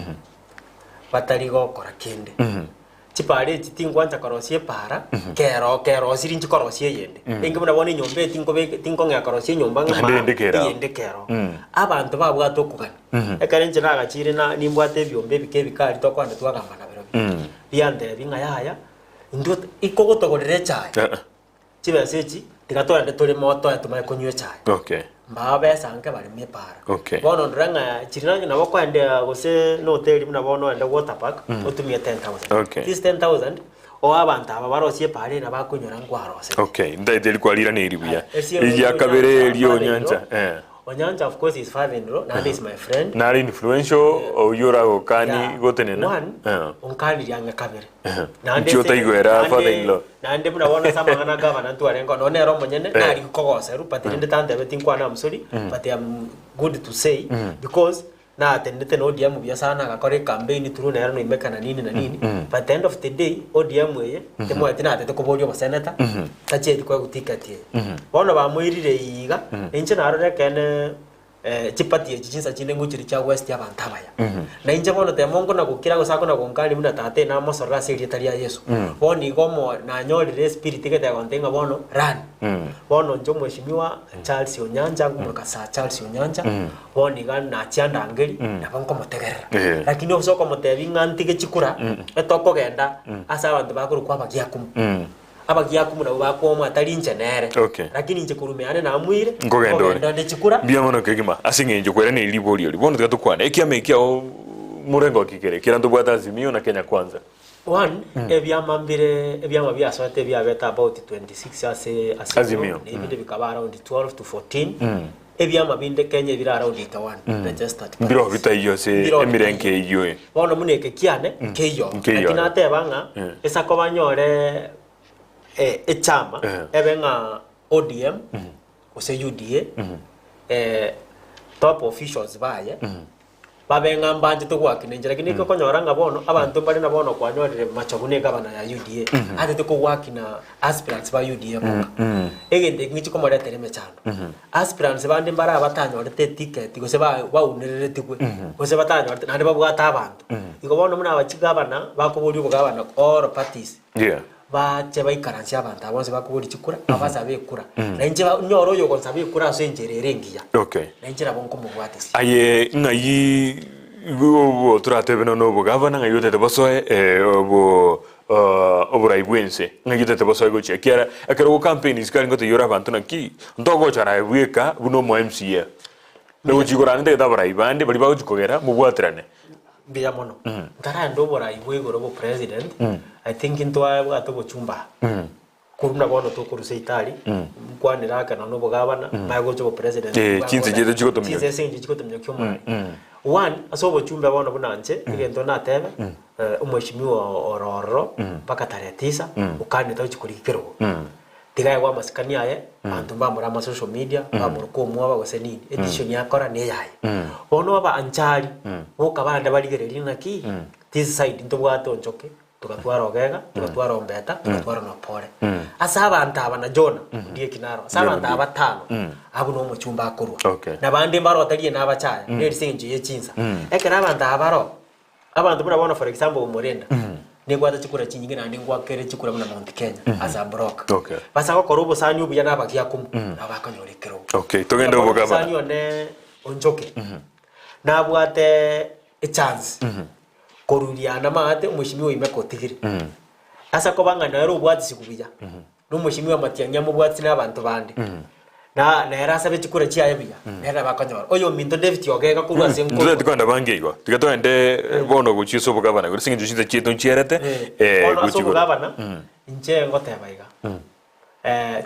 batari gokora kende. Chipaara echi tingwancha korosia epaara kero kerosiri inche korosia eyende. Enge buna bono enyomba eye tinkobeka tinkong'ea korosia enyomba ng'a Naende eyende kero. Eyende kero. Abanto babwate okogania. Ekero inche nagachire na nimbwate ebiombe ebike ebike aria tokogenda twagamba nabarobio. Biantebi ng'a yaya intwe ikogotogorera echae. Chibesa echi tiga togende toreme otoe tomanye konywa echae. Mbao besa nke bareme epaara. Bono ndore ng'a chiri nonye nabo okoendea gose na hoteli buna bono oende water park otumie 10,000. This 10,000 oe abanto aba barosie epaara eye nabo akonyora nkwarosete. Okay, ntaete eri kwariraneiri buya. Ase Eria kabere eria Onyancha. Eh. Onyancha of course is father in law naende is my friend. Nare influential oyio oragokani gotenena. One, Eh. onkanirie ang'e kabere. Naende Inki otaigwera father in law? Naende buna bono ase amang'ana a gavana ntwarenge oo, nonye nere omonyene nari kogoserwa but rende tantebeti nkwane am sorry but am good to say because natenenete na ODM buya sana agakora ecampaign through nere noimeka na nini na nini but at the end of the day ODM eye timweti natete koboria oboseneta tachieti koegwa ticket eye. Bono bamoirire iga, inche narora ekeene Chipati echi chinsa chinde ngochire chia west abanto abaya. Na inche bono temo nkona gokira gose akona gonkania buna tata eye namosorora ase erieta ria Yeso. Bono igo omo nanyorire espirit egete egontebia ng'a bono run. Bono inche omweshimiwa Charles Onyancha nkomoroka Sir Charles Onyancha, bono iga nachia ndangeri nabo nkomotegerera. Lakini ase okomotebia ng'a ntige chikura, etokogenda ase abanto bakorokwa abagiakumu. Abagiakumu nabwo bakwomwa, atari inche nere. Okay. Lakini inche korwa ime yane namoire, Nkogenda ore. nkogenda onde chikura. Mbuya mono kegima ase eng'encho kweraneirie riborio eri. Bono tiga tokwane ekiama ekiao morengo ki kere? Kera ntobwate Azimio na Kenya Kwanza. One, ebiama mbire ebiama biasoete ebiabete about 26 ase Azimio, Azimio, na ebinde bikaba around 12 to 14. Ebiama binde Kenya ebire around 81 registered Mbiroo parties. bitaiyo ase Mbiroo emirenge bitaiyo. eyio. Bono buna eke kiane nkeiyo. Nkeiyo. Lakini nateba ng'a esako banyore echama ebe ng'a ODM gose UDA top officials baye babe ng'a mbanchete goakina inche lakini ekio okonyora ng'a bono abanto mbare na bono kwanyorire Machogu na egavana ya UDA atete kogoakina aspirants ba UDA boka. Egento eki ngichi komoretera emechando. Aspirants bande mbare abatanyorete eticket gose ba baunereretigwe gose batanyorete naende babwate abanto. Igo bono buna aba chigavana bakoboria obogavana all parties bache baikaransie abanto aba bonsi bakoboria chikura babasabe ekura. Na inche ba nyore oyogonsaba ekura ase enchera ere engiya. Na inche nabo nkomobwatesia. Aye ng'ai obo toratebe nonya obogavana ng'ai otete bosoe obo oborai bw'ense ng'ai otete bosoe gochia ekiagera ekero ogo campaign isiko aria ngotoiyora abanto naki ntogochora aye bweka buna omo MCA na gochia igoro aria ntagete abarai bande baria bagochia kogera mobwaterane. Mbuya mono. Ntarenda oborai bwa igoro bo president, I think ntwabwate obochumba aa. Korwa na bono tokorusia itari, nkwanere ake nonya obogabana, mbae gocha obopresident. Eh, chinse chiaito chigotominyokia. Chinse ase eng'encho chigotominyokia omorari. One, ase obochumbe bono buna inche, egento natebe, omweshimiwa ore ororo, mpaka tarehe tisa, okanete ochi korigia kerogo. Tiga aegwe amasikani aye, abanto mbamore ama social media, mbamoroke omwoba gose nini, edecision akora neyaye. Bono abanchari, boka bande barigererie ng'aki, this side ntobwate onchoke, Togatwara Ogega, togatwara Ombeta, togatwara na Opore. Ase abanto aba na Jona, ondieki naro, ase abanto aba batano, abwo nomochumba akorwa. Okay. Na bande mbaro otarie nabachaya, neri ase eng'encho ye chinsa. Ekero abanto aba baroo, abanto buna bono for example Omorenda, nimbwate chikura chinyinge naende ngwakere chikura buna Mount Kenya as a broker. Okay. Basa gokora obosani obuya na abagiakomu, nabo bakonyora ekerogo. Okay, togende Bono obogabana. omosani one Onchoke, nabwate echance. Koruria namaate omoshimiwa oime kotigire. Ase koba ng'a nere obwatisiwe buya, na omoshimiwa Matiang'i amobwatisi na abanto bande, na nere asabe chikura chiaye buya, nere nabo akonyora. Oyominto David Ogega korwa ase Ntotagete nkorwa. kogenda bange igo, tiga togende bono gochia ase obogabana igoro ase eng'encho chinsa chiaito nchierete, Bono ase gochia igoro. obogabana, inche ngoteba iga,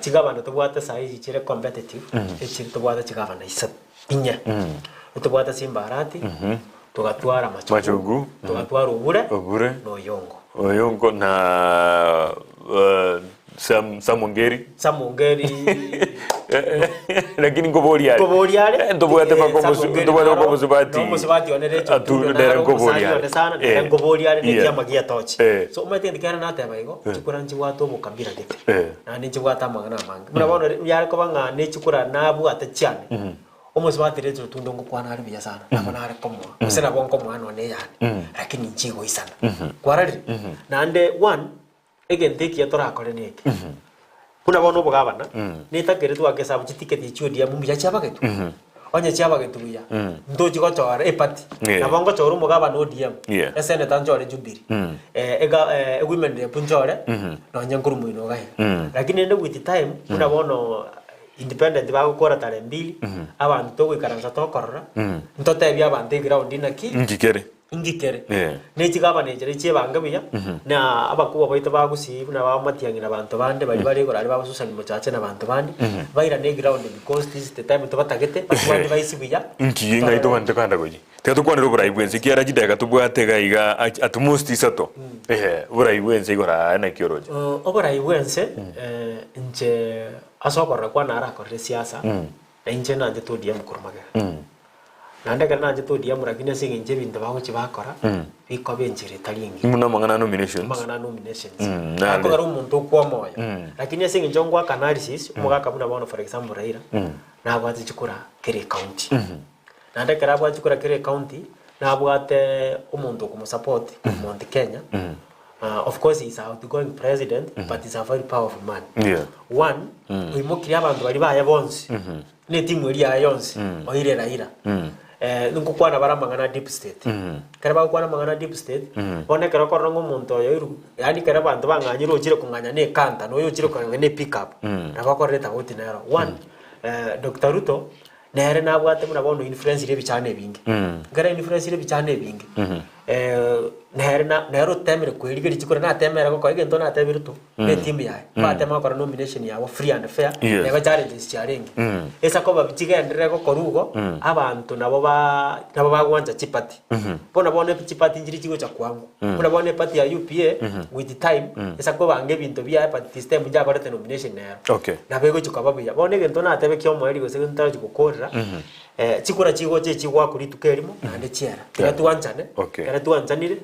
chigabana tobwate saii echi chire competitive, echi tobwate chigabana isato, inye. Ntobwate Simbarati, togatwara Machogu, Machogu, togatwara Obure, Obure. na Oyongo. Oyongo na Sam Sam Ongeri. Sam Ongeri. Lakini nkoboria are. Nkoboria are. Eh, ntobwate Eh, mpaka omosu- Samuel ntobwate mpaka naro, omosubati. na omosubati one Rachel Atu- Otundo nere naro, nkoboria omosani are. one sana, nere Eh. nkoboria are, Yeah. nekiama gia tochi. Eh. So omanyete gento kiane nateba igo, chikura nchibwate obokabira gete. Eh. Naende nchibwate amang'ana amange. Buna bono yare koba ng'a ne chikura nabwate chiane, omosubati Rachel Otundo ngokwana are buya sana, nabo nare komoa, gose nabo nkomoa nonye eyane, lakini nchigoisana. Kwarorire? Naende one, Egento ekiya torakore neke, buna bono obogabana, netakere twake esabu chitiketi echio ODM mbuya chiabagetwe? Onye chiabagetwe buya, ntochi gochora eparty, Yeah. nabo ngochora omogabana ODM, Yeah. esenator nchore Jubilee, ega ewomen rep nchore, nonye nkorwa moino iga iga. Lakini rende with time, buna bono independent bagokora tarehe mbili, abanto togoikaransa tokorora, ntotebie abanto eground naki, Nki kere? Inki kere? Eh. Ne chigabana echi chi'ebange buya, na abakubwa baito ba Gusii buna ba Matiang'i na banto bande baria bare igoro aria ba Susan Mochache na banto bande, bairane eground because this is the time tobatagete, batware baisi buya. Inki ng'ai togante kogenda gochia? Tiga tokwanere oborai bwense ekiagera chidakika tobwate iga iga at most isato. Ehe, oborai bwense igoro aa naki oroche? Oborai bwense, inche ase okorora kwane narakorire siasa, na inche nanchete ODM korwa magega. Naende ekero nachete ODM lakini ase eng'encho ebinto bagochia bakora, bikoba enchera etari engiya. Buna amang'ana a nominations. Amang'ana a nominations. Nande. Akogera omonto okwa omoyo. Lakini ase eng'encho ngoaka analysis, omogaka buna bono for example Raila, nabwate chikura kera ecounty. Naende ekero abwate chikura kera ecounty, nabwate omonto okomosupport korwa Mount Kenya, of course he is outgoing president, but is a very powerful man. One, oimokirie abanto baria baye bonsi, Ne etimu eria yaye yonsi oire Raila. Eh, nkokwana bare amang'ana a deep state. Ekero bagokwana amang'ana a deep state, bono ekero okorora ng'a omonto oyo oiru yaani ekero abanto bang'anyire ochire kong'anya na ecanter na oyo ochire kong'anya na epickup, nabo okorora etafauti nero. One, Doctor Ruto, nere nabwate buna bono oinfluencire ebichana ebinge. Ekero ainfluencire ebichana ebinge, nere na nere otemire koerigeria chikura natemere gokora egento natebire Ruto. Ne etimu yaye batema gokora nomination yabo free and fair neba challenges chiarenge esa koba chigenderere gokorwa igo abanto nabo ba nabo bagwancha chiparty bono bono chiparty nchiri chigocha kwango buna bono eparty ya UPA with time esa kobanga ebinto biaye but this time nchakorete nomination nero nabo egochi koba buya bono egento natebe kia omoerio gose ntarachi gokorera Chikura chigocha echigoakwa rituko erimo, naende chiera. Tiga twanchane, Okay. ekero twanchanire,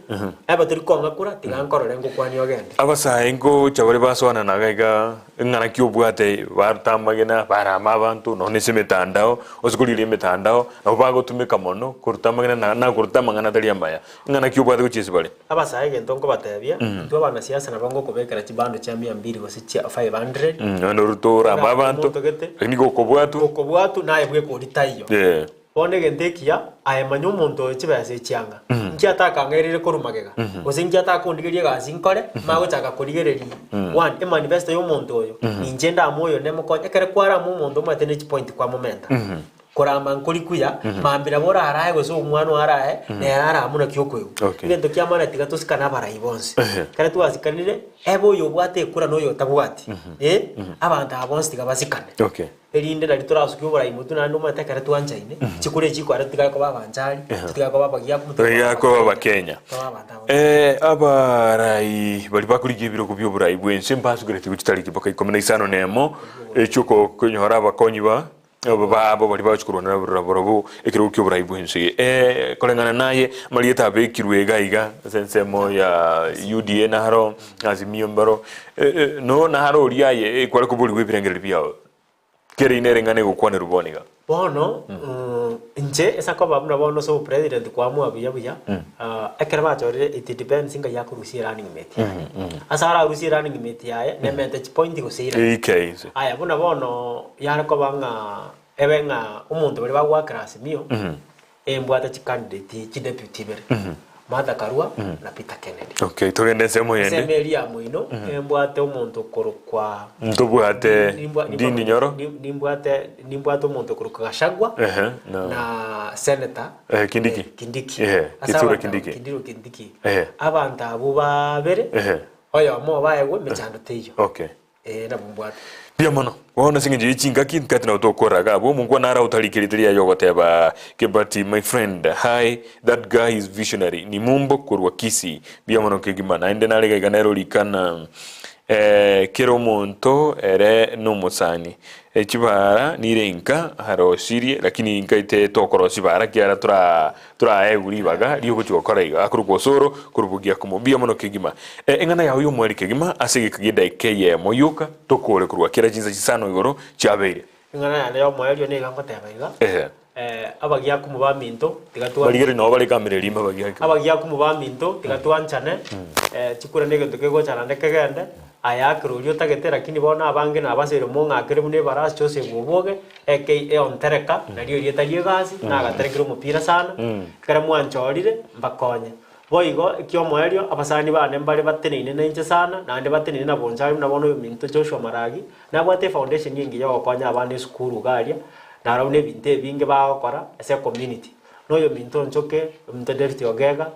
ebe tori kong'a kura, tiga nkorore ngokwanie ogende. Abasae ngocha bare basoanana iga iga, eng'ana ki obwate baruta amagena, barama abanto, nonya ase emetandao, ase korigereria emetandao, nabo bagotumeka mono koruta amagena na na koruta amang'ana atari amaya. Eng'ana ki obwate gochia ase bare? Abasae egento nkobatebia, intwe abanasiasa nabo ngokobekera chibando chia mia mbili gose chia 500, Nonya orute orame Orame abanto, omonto gete. lakini gokobwatwa, gokobwatwa naye bweka oria taiyo. Bono egento ekiya, aye manya omonto oyo chibesa echi anga, inki atakang'ereire korwa magega, gose inki atakondigeria egasi nkore, manye gochaka korigereria one, emanifesto ya omonto oyo, ninche ndame oyo nemokonye, ekero kwarama omonto omanyete ne chipoint kwamomenta. Korama nkori kuya, mambia nabo orarae gose omwana oo arae, nere arame naki okoigwa. Okay. Egento kia maana tiga tosikane abarai bonsi. Ehe. Ekero twasikanire, ebe oyo obwate ekura na oyo otabwati, eh, abanto aba bonsi tiga basikane. Okay. Erinde nari torasukie oborai motwe naende omanyete ekero twanchaine, chikura echi chikware totigare koba abanchari, totigare koba abagiaku, Totigare koba abakenya. Tobe abanto abo. Abarai baria bakorigia ebirogo bia oborai bwense mbasukereti gochia tariki mpaka ikomi na isano na emo, echiokonyora abakonyi ba Aba baria bagochia korwana nabarabwo ekerogo ki'oborai bw'ense. Koreng'ana naye amarieta abekirwe iga iga ase ensemo ya UDA naro Azimio mbaro no naro oria aye kware koborigwa ebirengererio biao kere ine ereng'ana egokwanerwa bono iga. Bono inche ase akoba buna bono ase obopresident kwamua buya buya, ekero bachorire it depends ngai akorusia erunning mate yaye. Ase ararusie erunning mate yaye nemente chipoint gose irani. Eike inse. Aya buna bono yare koba ng'a ebe ng'a omonto baria bagoakera Azimio, embwate chicandidate chideputy ibere, Martha Karua na Peter Kennedy. Okay, togende ensemo yende. Ensemo eria ya moino, embwate omonto okorokwa Ntobwate Ndindi Nyoro. Nimbwate nimbwate omonto okorokwa Gachagua Ehe, na- na Senator Kindiki. Kindiki. Ehe, Ase Kithure abanto abwo- Kindiki. Kindiro Kindiki. Ehe. Abanto abwo babere, Ehe. oyomo obaegwe emechando teiyo. Okay. Ee, nabwo mbwate. Mbuya mono. Bono ase engencho ye chingaki nkati nabo togokora iga abwo omongwana naro otarikire riaye ogoteba Kebati my friend hi that guy is visionary ni mumbo korwa Kisii mbuya mono kegima naende nare iga iga nere orikana eh, kera omonto ere nomosani. Chibara nire inka arosirie, lakini inka ite tokorosia chibara kiara tora toraegwe ribaga riogochia gokora iga. Akorokwa osoro korubugia komo. Mbuya mono kegima. Eng'ana yao y'omweri kegima ase egeka gi'edaika eyemo yoka tokore korwa kera chinsa chisano igoro chiabeire. Eng'ana yane y'omoerio nigo ngoteba iga, Ehe. Abagiakumu baminto, tiga twa. Barigereria nabo bare kamera erimo abagiakumu. Abagiakumu baminto, tiga twanchane, chikura negento kegocha naende kegende, aye akere oria otagete, lakini bono abange nabaseire mong'akere buna ebarasi Joseph Obwoge, aka Ontereka, nario erieta ri'egasi, nagaterekire omopira sana, ekero mwanchorire, mbakonye. Boigo ekiomoerio, abasani bane mbare bateneine nainche sana, naende bateneine na Bonchari buna bono oyominto Joshua Maragi, nabwate efoundation engiya yogokonya abana esukuru iga aria, narobwo na ebinto ebinge bagokora ase ecommunity. Na oyominto Nchoke, oyominto David Ogega,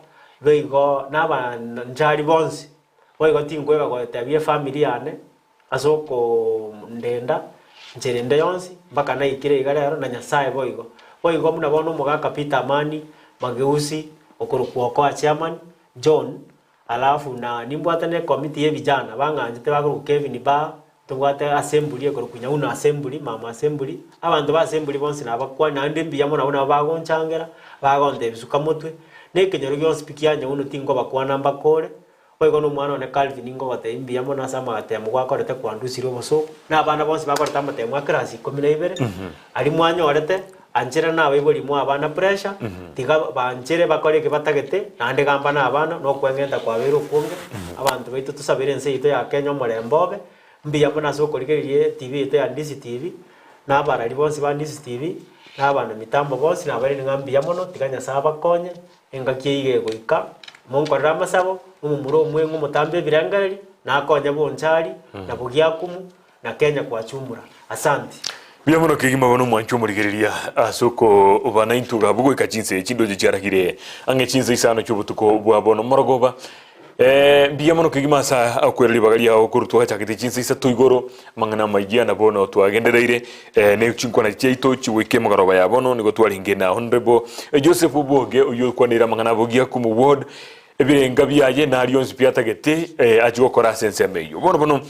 boigo na abanchari bonsi, boigo tinkoeba gotebia efamiri yane, Ase okondenda nchera ende yonsi mpaka naikire iga rero, na Nyasae boigo. Boigo buna bono omogaka Peter Amani, Mageusi, okorokwa Okoa Chairman, John, alafu na nimbwate ne committee ye vijana bang'anchete bakorokwa Kevin Baha, ntobwate assembly ekorokwa Nyauno Assembly, Mama Assembly, abanto ba assembly bonsi nabakwani naende mbuya mono abwo nabo bagonchangera, bagontebia suka motwe, na ekenyoro gionsi pi kia Nyauno tinkobakwana mbakore, Boigo nomwana one Calvin ngogotebia mbuya mono ase amateemo gwakorete kwandusirie obosooku, na abana bonsi bakorete amateemo a class ikomi na ibere, aria mwanyorete, anchera nabaibori moe abana pressure, tiga banchere bakore eke batagete, naende gamba na abana, na okweng'enta kwabeire okonge, abanto baito tosabere ense yaito ya Kenya omorembe obe, mbuya mono ase okorigereria etv yaito ya Ndisi TV, na abarari bonsi ba Ndisi TV, na abana mitambo bonsi nabairaneria ng'a mbuya mono, tiga Nyasae abakonye. Engaki eyio egoika, monkorere amasabo, omomura omweng'u omotambe ebirengererio, nakonye Bonchari, na Bogiakumu, na Kenya kwa chumura. Asanti. Mbuya mono kegima bono omwanchi omorigereria ase okoba naintwe iga abwo goika chinsa echi ndoche chiaragire ang'e chinsa isano chi'obotuko bwa bono morogoba. Mbuya mono kegima ase okwera ribaga riao korwa twachagete chinsa isato igoro amang'ana amayia na bono twagendereire ne chinkwana chiaito chigoika emogoroba ya bono nigo twarenge na Honourable Joseph Obwoge oyio okwaneire amang'ana abogia Kumu Ward ebirenga biaye naria onsi pi atagete achie gokora ase ensemo eyio. Bono bono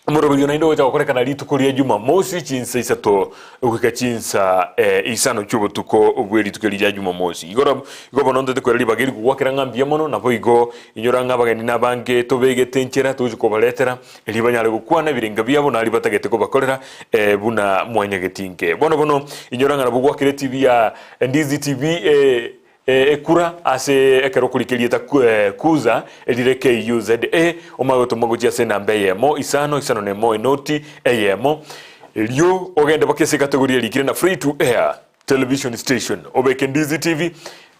Omoroberio naende ogocha gokorekana rituko ria Jumamosi chinsa isato goika chinsa isano chi'obotuko bwe rituko eri ria Jumamosi. Igoro igo bono ntete kwera ribaga eri kogwakera ng'a mbuya mono, naboigo inyora ng'a abageni nabange tobegete enchera togochia kobaretera, erio banyare gokwana ebirenga biabo na aria batagete kobakorera buna mwanyagetinge. Bono bono inyora ng'a nabo gwakera etibi ya Ndizi TV Ekura ase ekero okorika erieta Kuza, erire KUZA, omanye gotoma gochia ase enamba eyemo, isano, isano na emo, enoti eyemo. Erio ogende mpaka ase ekategori erikire na Free to Air Television Station, obeke Ndizi TV,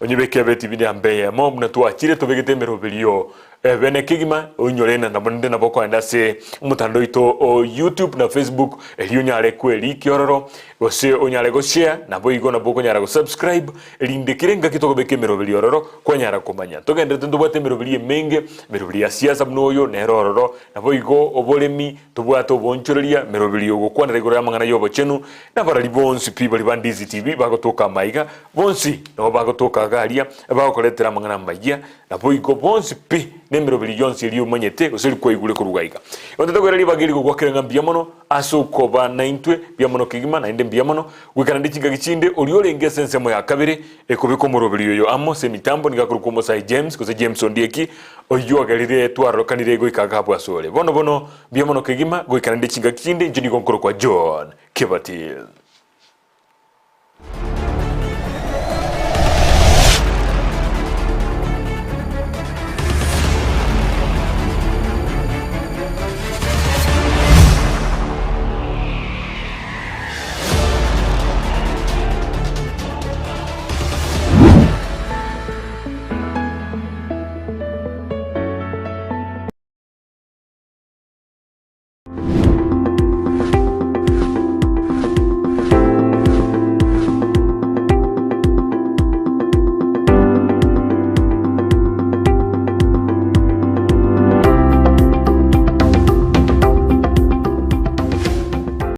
onyebeke ebe TV namba eyemo, buna twachire tobegete emeroberio Ebe kegima oinyore na nabo ninde nabo okoenda ase omotandao oito o YouTube na Facebook erio onyare kwerikia ororo gose onyare goshare naboigo nabo okonyara gosubscribe erinde kera engaki tokobeka emeroberi ororo kwanyara komanya. Togenderete ntobwate emeroberi emenge, emeroberi ya siasa buna oyo nere ororo naboigo oboremi tobwate oboonchoreria, emeroberi ogokwanera igoro y'amang'ana y'obochenu nabarari bonsi pi baria ba Ndizi TV bagotoka amaiga bonsi nabo bagotoka iga aria bagokoretera amang'ana amayia Naboigo bonsi pi, nemeroberi yonsi eria omanyete, gose eria kwaigure korwa iga. Igo ntatokoira ribaga eri gogwakera ng'a mbuya mono ase okoba naintwe, mbuya mono kegima, naende mbuya mono goika naende chingaki chinde oria orenge ase ensemo ya kabere ekobeka omoroberi oyo amo ase emitambo nigo akorokwa omosae James, gose James Ondieki, oyio ogerire twarokanire goika iga abwo asore. Bono bono, mbuya mono kegima, goika naende chingaki chinde, inche nigo nkorokwa John Kebati.